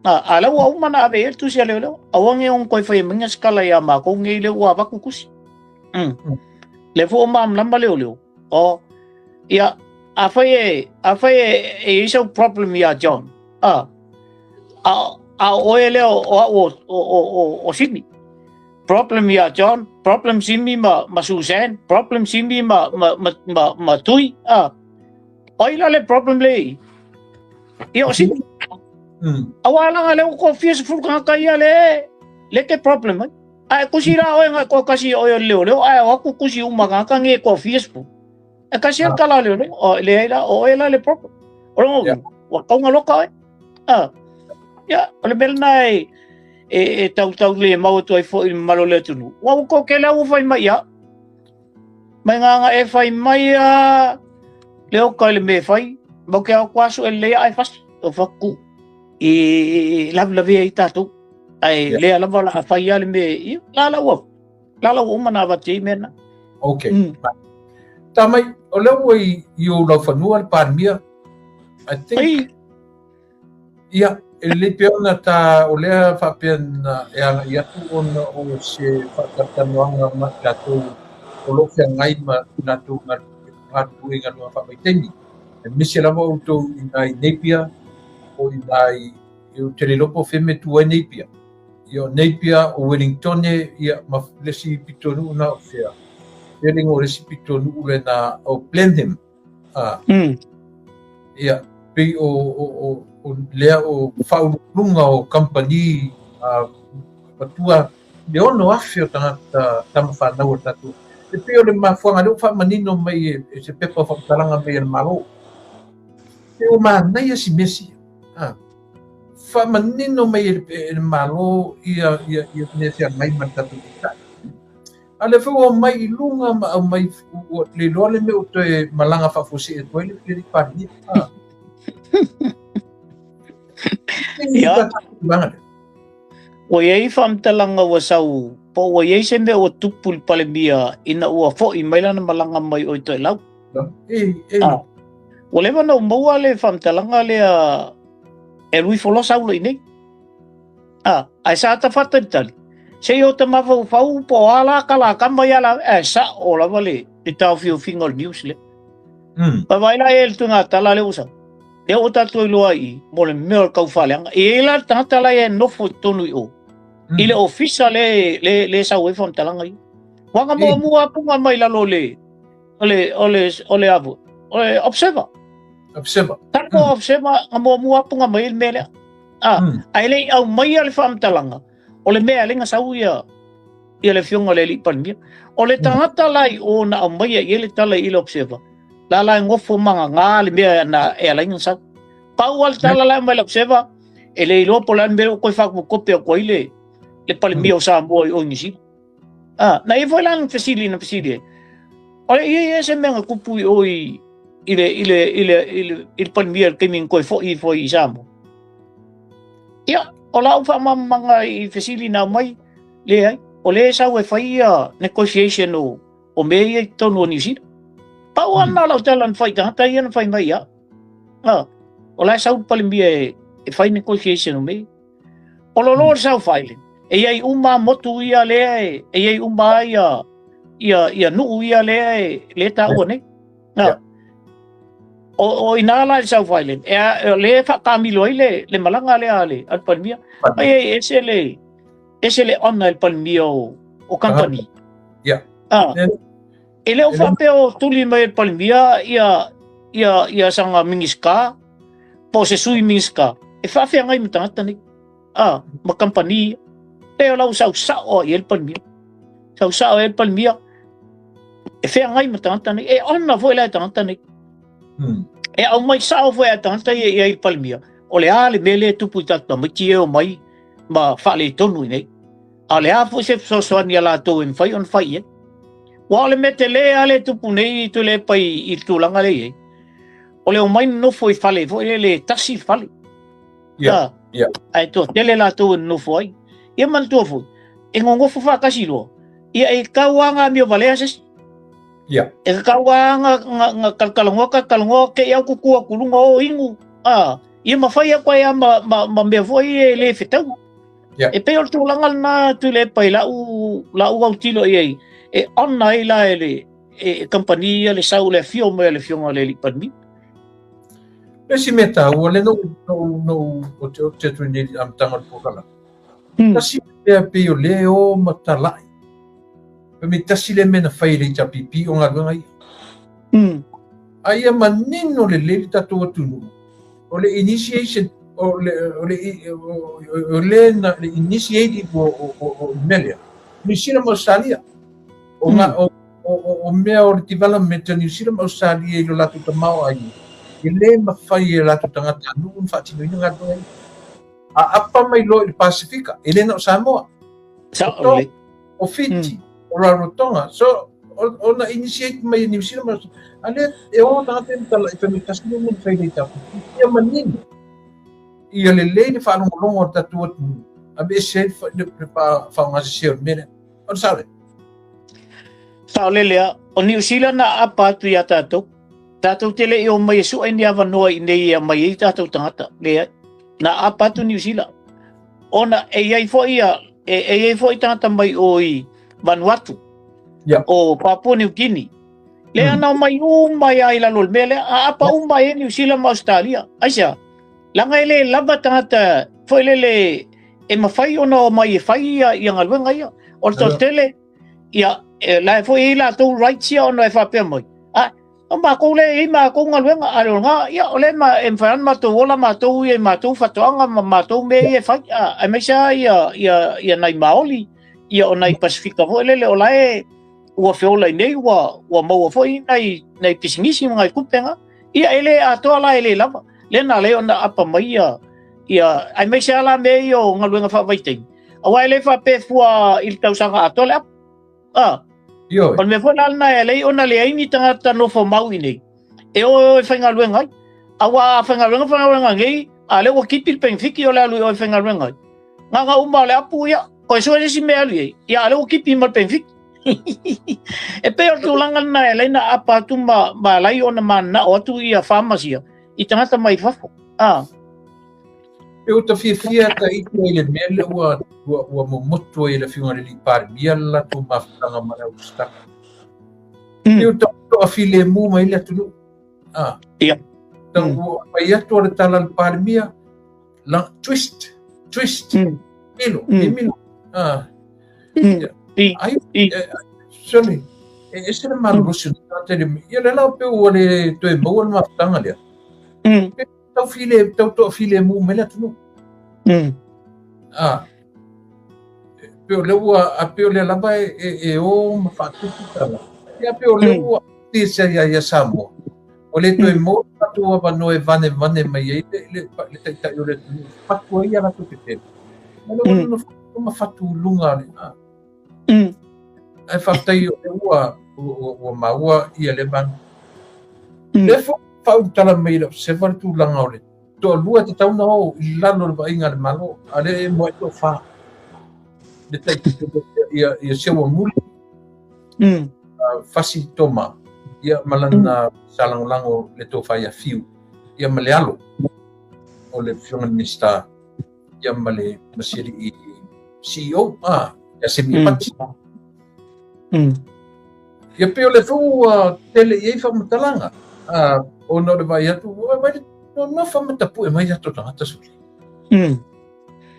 A, a la ua uma na ave i ai le tusi a leoleo, aua ne i ono toe faia mai se tala iā matou nei lea ua avatu tusi. Lea foi ua malamalama leoleo, o, ia, afai e, afai e, e i ai sau problem iā John, a, a, a o oe lea o, o au o, o, o, o, o Simi. Problem iā John, problem Simi ma, ma Suzanne, problem Simi ma, ma, ma, ma, ma Tui, a. O ai la le problem le i? Ia o Simi. Aua langa le ua fia sefulu tagata ia le, le te problem ai. Ae kusi la oe nga koa kasi oe o leoleo, ae o aku kusi uma tagata nge koa fia sefulu. E kasi al tala leoleo, o le ai la, o oe la le problem. O longa Yeah. ua taunga loka oe. Ah. Ia, o le mea lena e, e, e tautau le mau atu ai foi i le mamalu o le atunuu. Ua ua toatele lava ua fai mai ia. Mai ngā e fai mai a le oka i le mea e fai, mau ke ao kuasu e lea ai fasi, o whaku i, i, i lavi ai tātou. Ai Yeah. lea lava la a fai a le mea, ia, la la ua, la la ua uma na avatu i mea na. Okay. Tā mai, o lea ua i, i o laufanua le Palemia, I think, Ai, Ia, e lelei pea ona tā o lea faapea na e agai atu ona o se faatalatalanoaga ma i latou o lo o feagai ma i latou galulue i galuega faavaitaimi. Aemaise lava outou i nā i Napier, o i nā i, ou te le iloa po o fea mea e tu ai Napier. Ia, o Napier, o Wellingtone, ia, ma le isi pitonuu na o fea. Fea le igoa o le isi pitonuu lena, o Blenheim. A. Ia, pei o, o, o, o lea o faauluuluga o kamupani a matua le 6,000 o tagata tama fanau a le tatou. E pei o le mafuaaga lea ua faamanino mai e, e se pepa o faamatalaga mai a le Malo. E ua manaia si mea sia. A. Faamanino mai e le Malo ia ia ia mea feagai ma le tatou Taitai. A o lea foi ua aumai i luga ma aumai ua le iloa le mea ua toe malaga faafuasei atu ai le alii Palemia. Ia. Ua i ai faamatalaga ua sau po ua i ai se mea ua tupu i le Palemia ina ua foi mai lana malaga mai o i Toelau. Ua leva ona ou maua le faamatalaga lea e alu ifo loa Saulo i inei. Ae sa ta faatalitali, se i o ta mafaufau po o a la kalakama ia la, ae sao lava le taofiofiga o le news lea. Vaai la e le tuiga tala lea ua sau. Lea ua tatou iloa i i, mo le mea o le kaufaaleaga. E i ai la le tagata la e nofo i totonu i o, i le ofisa le sau ai faamatalaga ia. Ua na muamua apuga mai lalo o le, o le, o le, o le avo, o le observer. Observer. Tapo observer, na muamua apuga mai le mea lea. Ae le i aumaia le faamatalaga, o le mea e ala ai na sau ia, ia le afioga i le alii Palemia. O le tagata la i o na aumaia i ai le tala i le observer, la la e gofo magaga le mea na e ala ai na sau. Pau lava le tala la e aumai i le observer, e le iloa po o le a le mea ua toe faakopekope atu ai le, le Palemia o Samoa i o i Niu Sila. Na i ai foi la na fesili, na fesili ai, o le i ai se mea na tupu i o i, i le, i le, i le, i le, i le Palemia i le taimi na toe foi ifo ai i Samoa. Ia, o lau faamalamalamaga i fesili na aumai, leai, o lea e sau e fai ia negotiation o, o mea ia i totonu o Niu Sila. Pau lava lena o lau tala na fai i tagata ia na fai mai ia. O la e sau le Palemia e, e fai negotiation o mea ia. O lo lo le South Island, e i ai uma motu ia lea e, e i ai uma ia, ia, ia nuu ia lea e, lea taua nei. O, o ina la i le South Island, e, a, lea e faakamilo ai le, le malaga lea a le, a le Palemia. Ai ai ese le, ese le ona e le Palemia o, o company. E le o faapea o tuli mai e le Palemia ia, ia, ia sanga Minisita, po o se sui Minisita, e faafeagai ma tagata nei, ma kamupani ia. Pei o la ua sau sao i ai le Palemia. Sau sao i ai le Palemia, e feagai ma tagata nei, e ona foi la e tagata nei. E aumai sao foi a tagata ia i ai le Palemia, o le a le mea lea e tupu i tatou tamaiti e omai ma faaletonu i nei. A o le a foi se fesoasoani a latou e mafai ona fai i ai. Aua o le mea tele lava lea e tupu nei Tuilaepa i le tulaga lea e i ai, o le omai nonofo i fale foi lele e tasi le fale. Ae toatele latou e nonofo ai. Ia manatua foi, e nonofo faatasi loa, ia e tau lava ona amio valea se isi. E tatau lava ona talatalanoa talatalanoa te i au tutu atu i luga o inu, ia ma fai atu ai lava ma mea foi e le fetaua. E pei o le tulaga lena Tuilaepa i lau, lau autilo i ai, e ona ai la e le e kamupani ia le sau le afio mai o le afioga i le alii Palemia. Le isi mea taua, le no no no o te o te atu nei i le amataga o le polokalame. Tasi le mea pei o lea e o ma talai. Fai mai tasi le mea na fai e le HRPP o galuega ia. A ia manino lelei le tatou atunuu, o le initiation, o le, o le, o le na, le initiative o, o, o, o le mea lea, Niu Sila ma Australia. O, nga, o, o, o, o mea o le development a Niu Sila ma Australia i lo latou tamaoaiga, e le mafai e latou tagatanuu ona faatinoina galuega ia. A apa mai loa i le Pasifika, e le na o Samoa. Sao lelei. O Fiti, o Rarotonga. So, o na initiate mai e Niu Sila ma a lea e o tagata e matala i fai mai tasi le mea na fai nei tatou. Ia manino, ia lelei le faalogologo a le tatou atunuu, aveese ai le faaaogasese o le mea lea. O le sao lea? Saolele lava. O Niu Sila na aapa atu iā tatou. Tatou te le i omai e sue ni avanoa i inei e aumai ai tatou tagata. Leai. Na aapa atu Niu Sila. Ona e i ai foi ia, e, e i ai foi tagata mai o i Vanuatu. O Papua New Guinea. Lea na omai uma ia i lalo o le mea lea. Aapa uma e Niu Sila ma Ausetalia. Aisea? Leaga e le lava tagata foi lele e mafai ona omai e fai ia, ia galuega ia. O le toatele, ia, e, la e foi e i ai latou rights ia ona e faapea mai, a, o matou lea e i ai matou galuega, a o lena, ia, o lea ma, e mafai ona matou ola matou ia i matou faatoaga ma matou mea ia e fai, a, aemaise lava ia, ia, ia nai Maoli, ia o nai Pasifika foi lele, o la e ua feola i nei, ua, ua maua foi nai, nai pisinisi ma nai tupe na. Ia, e le atoa la, e le lava. Lea na ala ai ona aapa mai ia, Ia, aemaise lava la mea ia o galuega faavaitaimi, aua e le faapea fua i le tausaga atoa le apu. Ah. Ioe. O le mea foi la lena e ala ai ona leai ni tagata nofo mau i inei e o e o e faigaluega ai. Aua a faigaluega faigaluega nei, a lea ua kipi le penefiti o le alu i o e faigaluega ai. Na ona uma o le apu, ia, toe sue le isi mea e alu i ai, ia, a lea ua kipi ma le penefiti. E pei o le tulaga lena e ala ai ona aapa atu ma, ma ala ai ona mananao atu ia farmers ia i tagata mai fafo. Ah. E ua ta fiafia ta ite i le mea lea ua, ua, ua momotu ai e le Afioga i le Alii Palemia le latou mafutaga ma le au tusitala. E ua tau toafilemu mai le atunuu. Ah. Ia. Tau ua fai atu o le tala a le Palemia, la, twist, twist, milo, milo. Ah. Ai, sorry, e ese le malolosi o le tagata i le, ia le la pe ua le toe maua le mafutaga lea. Tau file, tau toafilemu mai le atunuu. Ah. Pe o le ua, a pe o lea lava e, e, e o ma faatupu tala. Ia pe o le ua te se ia ia Samoa. Ua le toe maua le latou avanoa e vanevane mai ai le, le, le taitai o le atunuu, fatu ai ia latou tetele. Ma le ua nonofo ma fatu i luga le, a. Ae faafetai o lea ua, ua, ua maua ia le vaega. Lea foi faaulutala mai i lau seva le tulaga o le toalua e tatau ona o i lalo o le vaaiga a le Malo, a lea e moe toafa. Le tai ia, ia seua muli, Fasi Toma, ia ma lana sa lagolago le tofa ia Fiu, ia ma le alo o le Afioga i le Minisita, ia ma le ma si alii CEO, ia Semi Pati. Ia pei o le foi ua tele i ai faamatalaga, ona o le vaai atu, ua vaai le nonofo ma tapue mai tatou tagata sole.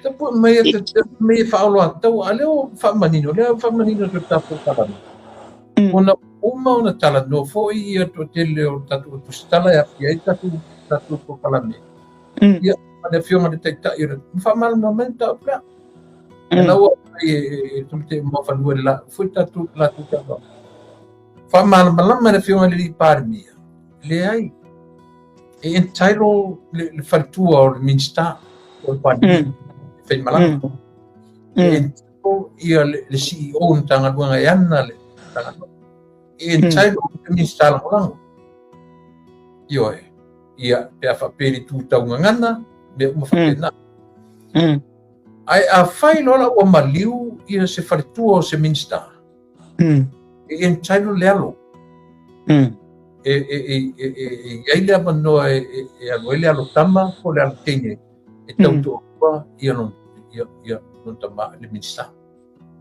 Tapue mai e te mai e faaoloatau, a lea ua faamanino, lea ua faamanino te tatou talanoa. Ona uma ona talanoa foi ia toatele o tatou tusitala e aafia ai tatou tatou polokalame. Ia, ma le Afioga i le Taitai o le faamalamalama mai le mataupu lea. Ia la ua aumai e Tamate Muafanua le la foi tatou latou talanoa. Faamalamalama le Afioga i le Alii Palemia, leai, e entitle le, le faletua o le Minista o le Palemia, e faimalaga. E entitle ia le, le CEO o le Matagaluega e ana le Matagaluega. E entitle le Minista lagolago. Ioe, ia, pe a faapea le tu tau gagana, mea uma faapena. Ae afai loa la ua maliu ia se faletua o se Minista, e entitle le alo. E, e, e, e, e, e i ai le avanoa e, e, e alu ai le alo tama po o le alo teine e tautoalua ia lona, ia, ia lona tama le Minista.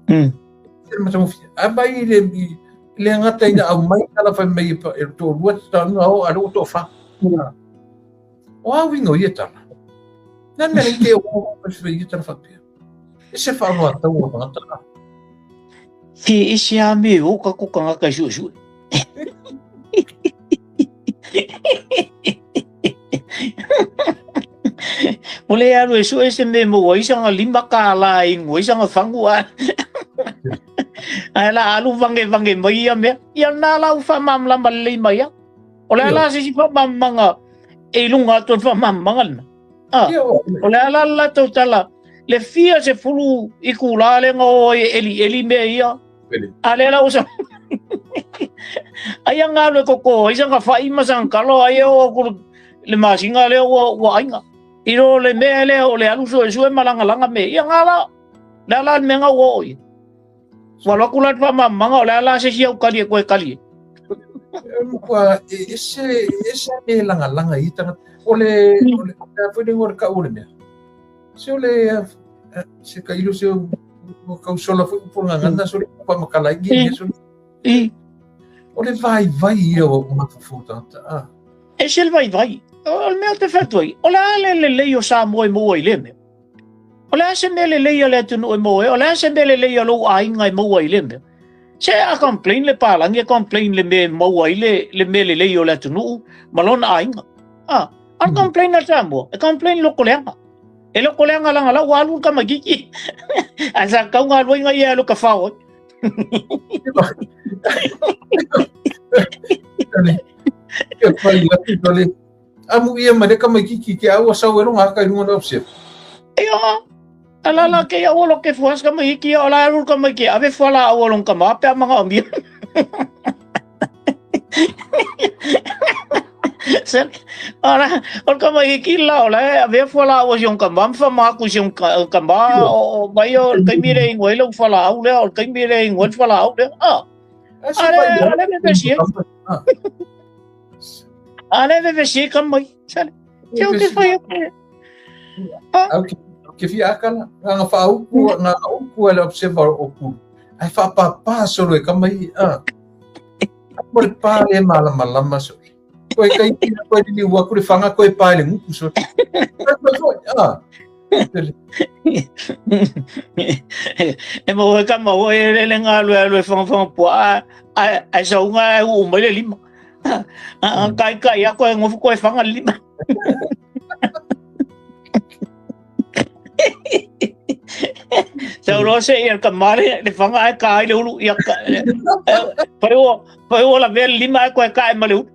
Se matagofie. A mai le, i, le gata ina aumai tala fai mai e, e toalua te taunga o, a le ua toafa. O a uiga o ia tala? Na mea nei te o o ia tala faapea. E se faaoloatau o tagata la. Ke ese a me o ka ko tagata i suesue. O le alu e sue se me mo ai sanga $5 e ingo ai sanga fangu a. Ae la alu vange vange mai ia mea. Ia na la u whamamlama lelei mai a. O le a la se isi faamalamalamaga e i luga atu o le faamalamalamaga lena. Ah, o le a la le latou tala, le fia sefulu itulā lea na o ai e ʻeliʻeli mea ia, a lea la ua sa... Aia na alu e koko ai sana fa'i ma sana kalo, aia o atu le masina lea ua, ua ʻaiga. I lo le mea lea o le alu suesue ma lagalaga mea ia, na la, le a la le mea na ua oo i ai. Ua alu atu la le faamalamalamaga o le a la se isi au kali e toe kali ai. Ua e ese, ese me lagalaga i tagata. O le, o le, o le foi le ngoa le kau o le mea. Se o le, se ka ilo se o kau sola foi upu ngangana so le pa makala i me so. O le vai vai ia o mafaufau tagata. Ah. Ese le vaivai. O le mea te whatu ai. O le a le lelei o Samoa e maua i le mea. O le a se mea lelei a le atunuu e maua ai? O le a se mea lelei a lou aiga e maua ai i lea mea? Se a complain le palagi, e complain le mea e maua ai le, le mea lelei o le atunuu ma lona aiga. Ah, a le complain a Samoa, e complain lokoleaga. E lokoleaga langa lau ua alu le tamaitiiti. Ae sa tatau ona alu ai na ia e alu e tafao ai. E fai atu, Amuia mai le tamaititi te au a sau e loga aka i luga o le observer. Ia, alala ke ia olo ke fuas ka mai ki ola alu ka mai ki ave fala au olong ka ma pe manga omia. Sel, ora, ol ka mai ki la ola ave fala au siong ka ma fa ma ku siong ka ka ma o mai o kai mi re ngoi lo fala au le o kai mi re ngoi fala au le. Ah. Ale ale me si. Ale me si ka mai. Sel. Ke o te whai ake. Au ke fia akala, nga whaauku, nga uku ale observer o ku. Ai whaapapa solo e kamai, a. Mo le pā le malama lama so. Koe kai kina koe ni ua kure whanga koe pā le nguku so. A. E mo e ka mau e le le ngā lue lue whanga whanga pua a a sa unga e u mai le lima. Kai kai a koe ngofu koe whanga le lima. Sau loa se ia ka mare le whanga ai ka ai le ulu ia ka pai o pai o la vea le lima ai koe ka e ma le ulu.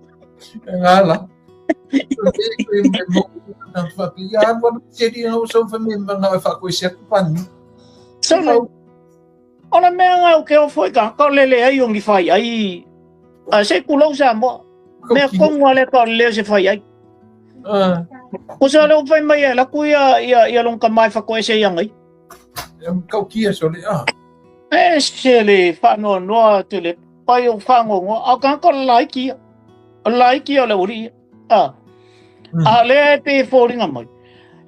Ngala. So le o le mea ngau ke o foi ka ka le le ai o ngi fai ai a se kulau sa mo mea kongu ale ka le se fai ai. Ko sa le o fai mai e la ku ia ia ia long ka mai fa ko ese ia ngai. Kau kia so le a. E se le fa no no te le pai o fa ngo ngo a ka ko lai ki. Lai ki o le uri. A. A le pe fōringa mai.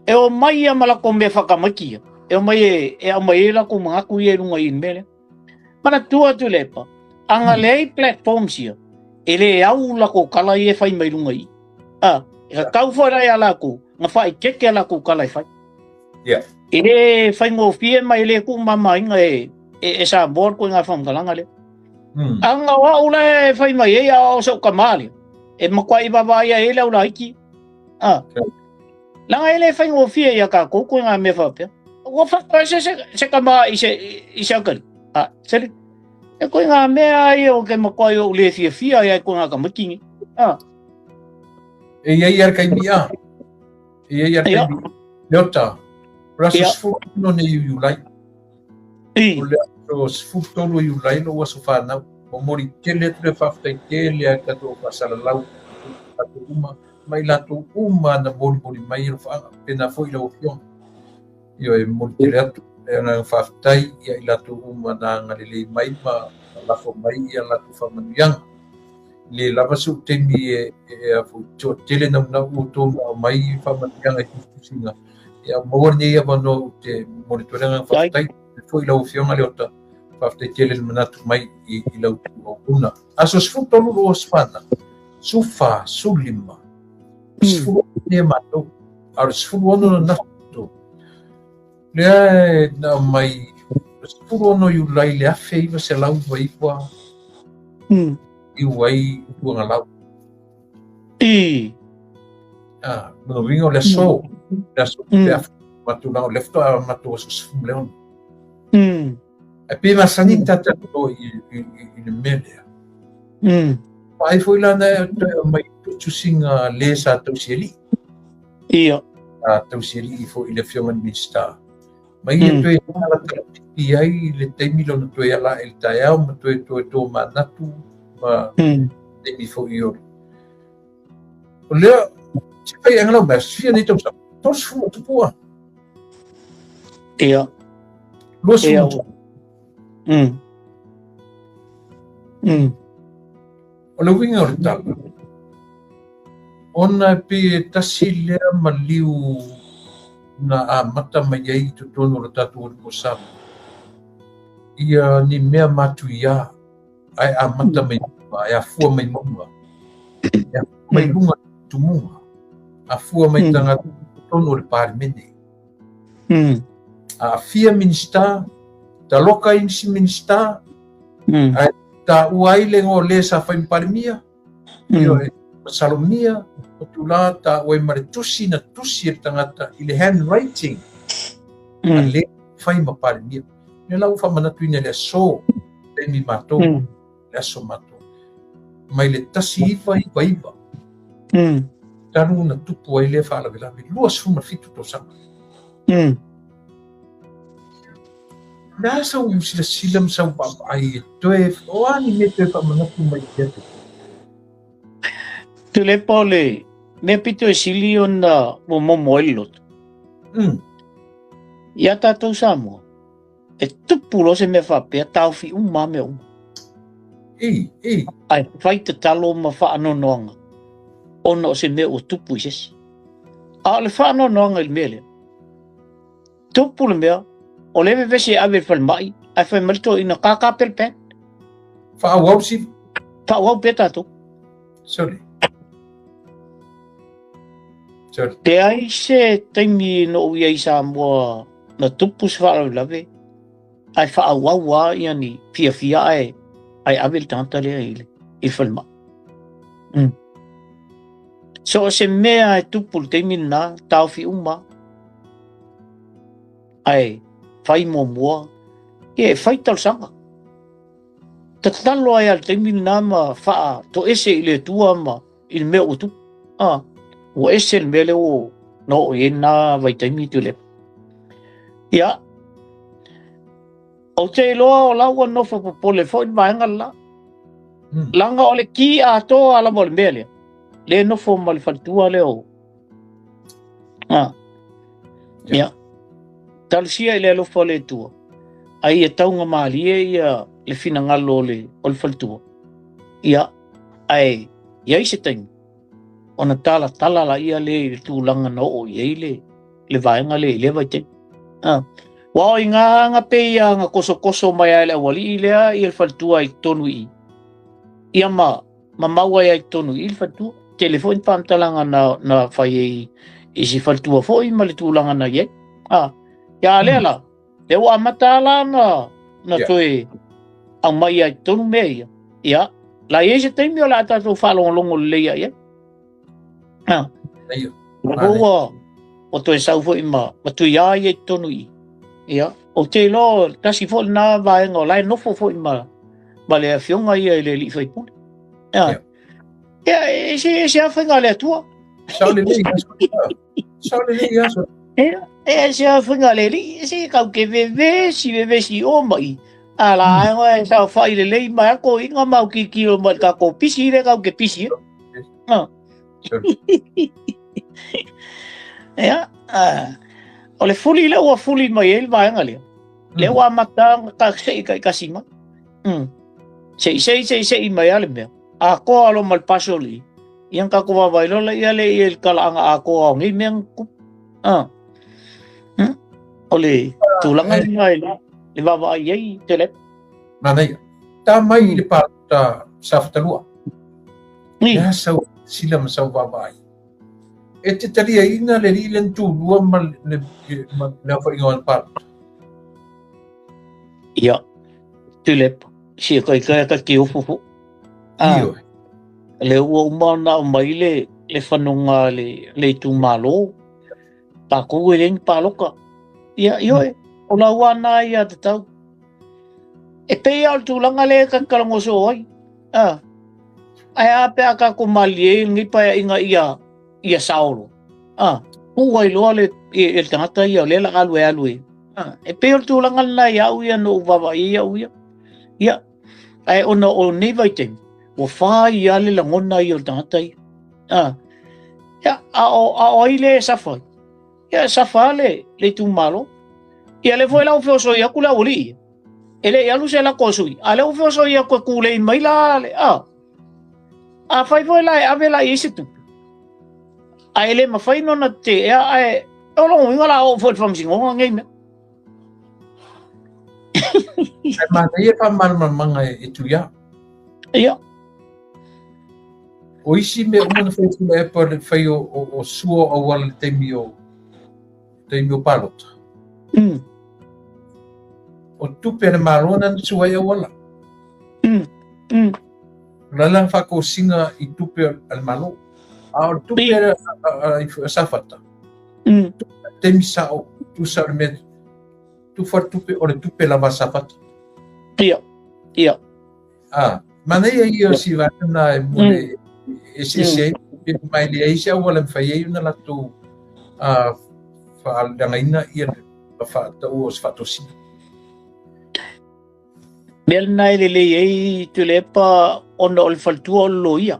E o mai ia ma la ko me whakamaki ia. E o mai e e au mai e la ko mangaku ia i runga i mele. Mana tua atu le pa. Anga le ai platforms ia. E le au la ko kala i e whai mai runga i. A, e ka kau whai rai a la ko, nga whai keke a la ko kala i whai. Yeah. E le whai ngō fie mai le ku mama inga e, e, e sa board ko ngā whangalanga le. Anga o au la e whai mai e a o sau kamali. E makua i wawa ia e lau la iki. A. Langa e le whai ngō fie ia ka koukou ngā mea whapea. Ua whakae se, se, se kama i se, i se akari. A, sele. E koe ngā mea ai o ke makua i o le fia fia ai koe ngā kamatingi. A. E ia ia kai mi a. E ia ia kai mi. Leota. Ora so sfu no ne yu lai. I. O le aso 13 Iulai lou aso fanau. Momoli tele atu le faafetai tele a tatou faasalalau tatou uma ma i latou uma na molimoli mai alofaaga pena foi lau afioga. Ioe, e momoli tele atu le agaga faafetai ia i latou uma na agalelei mai ma lafo mai ia latou faamanuiaga. Le lava so'u taimi e e a foi toatele naunau outou na aumai faamanuiaga i tusitusiga ia maua lenei avanoa ou te momoli atu ai le agaga faafetai foi lau afioga Leota. Faafetai tele le manatu mai i, i lau auauna. Aso 13 lua sefana, 14, 15, 16 nei matou, a o le 16 na nato. Lea e na mai 16 Iulai le 1999 iu ai Tuagalau. I. Ah, lona uiga o le aso, le aso pe afu matou laga o le faatoa matou aso 16. Ae pe masani tata to i, i, i, i le mea lea. Ai foi la na toe aumai tusiga le sa tausi alii. Ia. Sa tausi alii foi i le afioga i le Minisita. Ma ia toe talapiti ai le taimi lona toe ala i le taeao ma toe toe tōmanatu ma taimi foi o O lea, se fai angalau mea, fia nei tausaga, 30 o tupua. Ia. 20 o tupua. O le uiga o le tala, ona e pei e tasi lea maliu na amata mai ai i totonu o le tatou atunuu o Samoa, ia ni mea matuia ae amata mai luga, ae afua mai mauga, e afua mai luga tumuga, afua mai tagata i totonu o le Palemene. Aafia Minisita, taloka i nisi Minisita, ae taua ai le igoa o le sa fai ma Palemia, ioe, ma Salomia, o tulaga taua ai ma le tusi na tusi e le tagata i le handwriting a le fai ma Palemia. Lea la ua faamanatuina i le aso, taimi matou, le aso matou, mai le 1999. Talu na tupu ai lea faalavelave, 27 tausaga. O le a sau silasila ma sau vaavaai e toe, o a ni mea toe faamanatu mai i atu? Tuilaepa o le mea pito e sili ona ua momo ai le loto. Ia tatou Samoa, e tupu loa se mea faapea, taofi uma lava mea uma. I, i. Ae fai tatalo ma faanoanoaga ona o se mea ua tupu i se isi. A o le faanoanoaga i le mea lea, tupu le mea, o lea e vevesi e ave i le falemai, ae fai mai le toeaina, kākā pea le band. Faaauau si. Faaauau pea tatou. Sorry. Sorry. Leai se taimi na ou i ai i Samoa na tupu se faalavelave, ae faaauau lava ia ni fiafia ae, ae ave le tagata lea i le, i le falemai. So o se mea e tupu i le taimi lena, taofi uma. Ae fai muamua, ia e fai talosaga. Tatalo ai lava i le taimi lena ma faatoese i le Atua ma i le mea ua tupu. Ah, ua ese le mea lea ua na oo i ai lena vaitaimi Tuilaepa. Ia, ou te iloa o la ua nofo popole foi le vaega le la. Leaga o le ki atoa lava o le mea lea, lea e nofo ma le faletua lea o... Ah. Ia. Talosia i le alofa o le Atua, a ia taugamalie ia le finagalo o le, o le faletua. Ia, ae i ai se taimi, ona talatala laia lea i le tulaga na oo i ai le, le vaega lea i lea vaitaimi. Ah. Ua o i ngā anga pei ia anga kosokoso mai ai le aualii lea i le faletua i totonu i i. Ia ma, ma mau ai ai totonu i i le faletua. Tele foi ni faamatalaga na, na fai ai i si faletua foi ma le tulaga na i ai. Ah. Ia a lea la, lea ua amata la na, na toe aumai ai totonu mea ia. Ia, la i ai se taimi o le a tatou faalogologo lelei ai ai. Ah. Ua, ua toe sau foi ma, ma Tuiā ia i totonu i i. Ia, ou te iloa tasi foi lena vaega o la e nofo foi ma, ma le afioga ia i le alii faipule. Ia, ia e se, e se a faiga a le Atua. Sao lelei, sao lelei aso. Ia, e se a faiga a le alii, e se kau ke vevesi, vevesi o ma i. A la mm. e sao whai lelei mai ako i ngā mau kikiro mai ka ko pisi le kau ke pisi. Ah. Ia, o le fuli lea ua fuli mai ai le vaega lea. Lea ua amata ona ka sei kaikasi mai. Sei sei sei sei mai a le mea. Atoa loa ma le paso li. Ia na tatou vaavaai loa laia lea i le talaaga atoa o nei mea na tutupu. Ah. O le tulaga lena i le vaavaai i ai Tuilaepa. Manaia. Ta mai i le palota Safatalua. Ni. Ia sau sila ma sau vaavaai. E te taliaina le alii lea na tulua ma le, ma le aofaiga o ana palota. Ia, Tuilaepa, sia kai kai ka te ofo fo. Ah, Ioe. le ua uma ona aumai le, le fanoga le, le itumalo. Takou e leai ni paloka. Ia, ioe, o lau ana ia tatau. E pei lava o le tulaga lea e tautalago soo ai. Ah. Ae a pe a tatou malilie ai lenei paeaiga ia, ia sao loa. Ah. Puu ai loa le, i, le tagata ia o lea o le a alu e alu e. Ah. E pei o le tulaga lena ia au ia na ou vaavaai ai au ia. Ia. Ae ona o nei vaitaimi, ua fai lava le lagona ia o le tagata ia. Ah. Ia, a o, a o ai lea e safa ai? Ia, e safa lava le, le itumalo. Ia, lea foi la ua feosoi atu le aualii ia. E le i alu se lako a sui, a lea ua feosoi atu e kūlei mai la le, a. Afai foi la e ave la i ai se tupe, ae le mafai ona teea, ae o lona uiga la oo foi i le faamasinoga nei mea. Ae manaia faamalamalamaga e Tuia. Ia. O isi mea uma na fai Tuilaepa le fai o sua o auala i le taimi o taimi o palota. O tupe a le Malo na na sua ai auala. O la la faatosina i tupe a le Malo. A o le tupe a Safata. Taimi sao, tusa o le mea, tufa le tupe, o le tupe lava a Safata. Ia, ia. Ah, manaia ia o si vaega na e mo le eseese ai. Pe mai le ai se auala e mafai ai ona latou faaleagaina ia le faataua o se faatosina. Mea lena e lelei ai Tuilaepa ona o le faletua o le loia.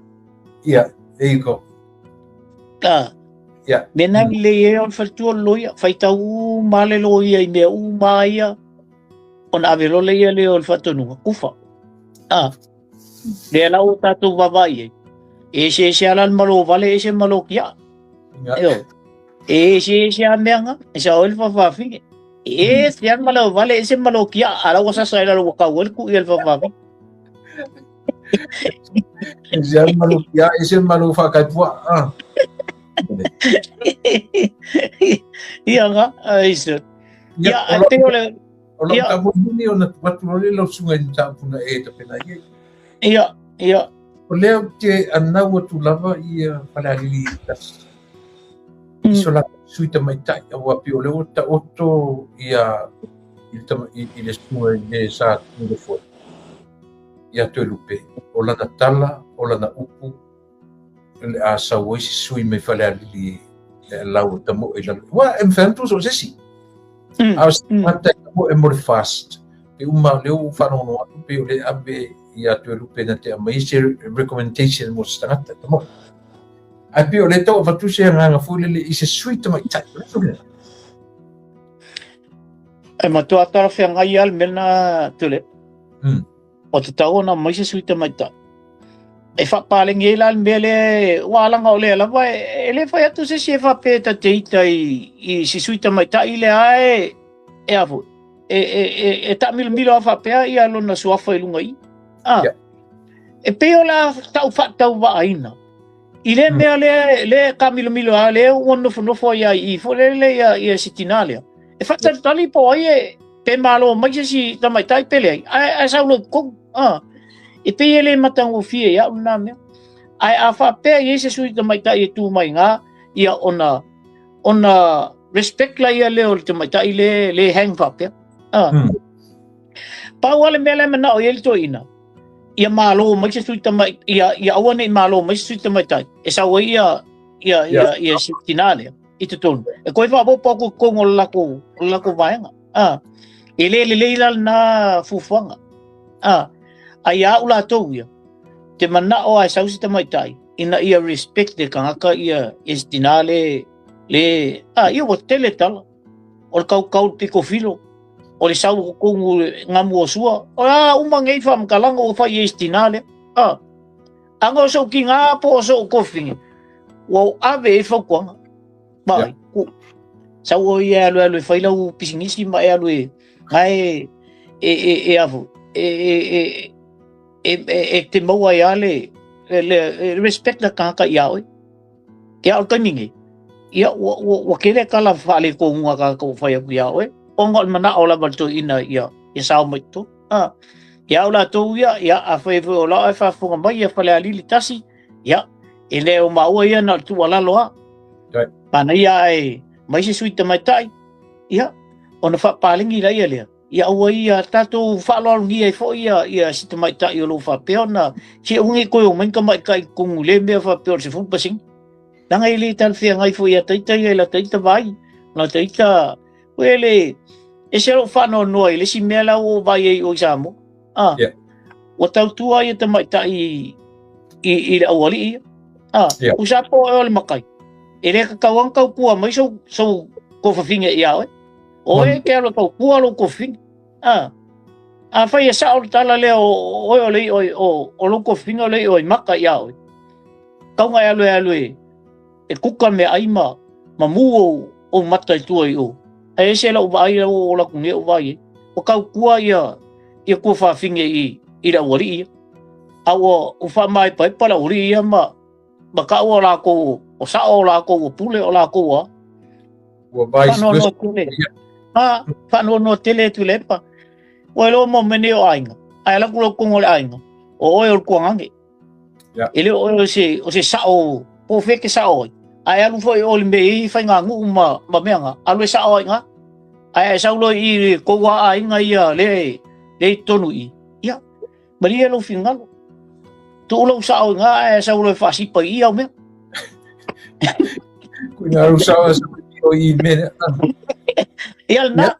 Ia, there you go. Ah. Yeah. Mea lena e lelei ai o le faletua o le loia. Faitau uma le loia i mea uma ia ona ave loa lea lea o le faatonuga, kufa. Ah. Lea la ua tatou vaavaai ai. E eseese lava la le malo vale, ese le malo kiaa. Ioe. E eseese lava mea na, e sao ai le faafafine. E ese lava le malo vale, ese le malo kiaa, a la ua sasa ai lalo ua kau ai le kui a le faafafine. Ese lava le malo kiaa, ese le malo faakaipuaa. Ah. Ia nga, ai se. Ia, ai pei o le O lau tamoemoni ona tuu atu loa lea i lau susuga i le mataupu na e tapena i ai. Ia, ia. O lea ou te anau atu lava ia Falealili 1. I so latou sui tamaitai, aua pei o lea ua taoto ia i le, tama, i, i le susuga i le sa Tuilefoe ia Toelupe, o lana tala, o lana upu, o le a sau ai se sui mai Falealili e lau e tamoe i lalo. Ua, e mafai ona tu so o se isi. A o se tagata e tamoe mo le FAST, pe uma lea ua faalogologo atu pei o lea e ave ia Toelupe na te aumai se recommendation mo se tagata e tamoe. Ae pei o lea e tau avatu se agaga foi lele i se sui tamaitai. O le tulaga. E matua talafeagai lava le mea lena Tuilaepa. Ua tatau ona aumai se sui tamaitai. E faapaleni ai la le mea lea, ua leaga o lea lava e le fai atu se isi e faapea e ta te ita i se sui tamaitai lea e e a foi e taamilomilo lava faapea ia lona suafa i luga i i. Ah. Yeah. E pei o le a tau faatauvaaina i lea mea lea lea e taamilomilo lava lea ua nofonofo ai lava i i foi lele ia si tinā lea. E faatalitali po o ai e pe malo mai se isi tamaitai pe leai, ae sau loa i totonu. Ah. E pei e le matagofie i au lena mea. Ae a faapea e i ai se sui tamaitai e tu mai iga, ia ona respect laia lea o le tamaitai le, le hang faapea. Ah. Pau lava le mea la e manao i ai le toeaina, ia malo mai se sui tamaitai, ia aua ne i malo mai se sui tamaitai, e sau ai ia si tinā lea i totonu. E toe faaopoopo atu i totonu o le latou, o le latou vaega. Ah. E le lelei la lena fuafuaga. Ah. A ia au latou ia, te manao lava e sau se tamaitai, ina ia respect le tagata ia, ia se tinā le, le, ah, ia ua tele tala. O le kaukau le pito filo, o le sau i totonu ngamu o sua, o le a uma nei faamatalaga ua fai i ai se tinā lea. Ah. Aga o sou tiga po o sou kofine, ua ou ave i ai fautuaga. Mai, ku, sau o ia e alu alu e fai lau pisinisi ma e alu e, gae e, e, e afu, e, e, e, e, e, e te maua ai a le, le, le, respect le tagata ia oe. Ia o le taimi nei, ia ua, ua, ua tele tala faaletonu a tagata ua fai atu ia oe, ona o le manao lava o le toeaina ia, ia sao mai totonu. Ah, ia au latou ia, ia afai foi o la e faafofoga mai ia Falealili 1, ia, e le o maua ia na o le tuualalo lava. Right. Manaia ae mai se sui tamaitai, ia, ona faapaleni laia lea, ia aua ia tatou faaaloalogia ai foi ia, ia si tamaitai o lo o faapea ona, se aua ne i toe omai ni tamaitai i totonu i lea mea faapea o le 10%. Leaga e le talafeagai foi ia ita ia i lata ita vaai, lata ita, Koe le, ese lou faanoanoa i le isi mea la ua ou vaai ai i o i Samoa. Ah, Yeah. Ua tautua ia tamaitai i le aualii ia. Ah, Yeah. Tusa po o oe o le matai. E le tatau ona tautua mai sou tuafafine ia oe. O oe e te alu e tautua lou tuafafine. Ah, afai e sao le tala lea o oe o le i'a o lou tuafafine o le i'a i maka ia oe. Tatau ona e alu e alu e e kuka meaai ma ma mū ou ou mata i tua i o. Ae ese lau vaai lau o ola atu nei ou vaai ai. Ua tautua ia ia tuafafine i i le aualii ia. A ua ua faamaepaepa le aualii ia ma ma taua o latou o sao o latou ua pule o latou a. Ua vice Faanoanoa versa. tele. A, faanoanoa tele Tuilaepa. Ua iloa mo mea nei o aiga. Ae alu atu loa i totonu o le aiga, o oe o le tuagane. Yeah. E le o oe o se sao, po o fea e te sao ai. Ae alu foi o le mea e i ai faiganuu ma mea na, alu e sao ai iina. Ae a e sau loa i i kou a aiga ia lea e i totonu i i, ia, malie lou finagalo. Tuu lou sao i ina ae sau loa e faasipa i i au mea. Kui ngā rau sawa sa o i mea. Ia lena.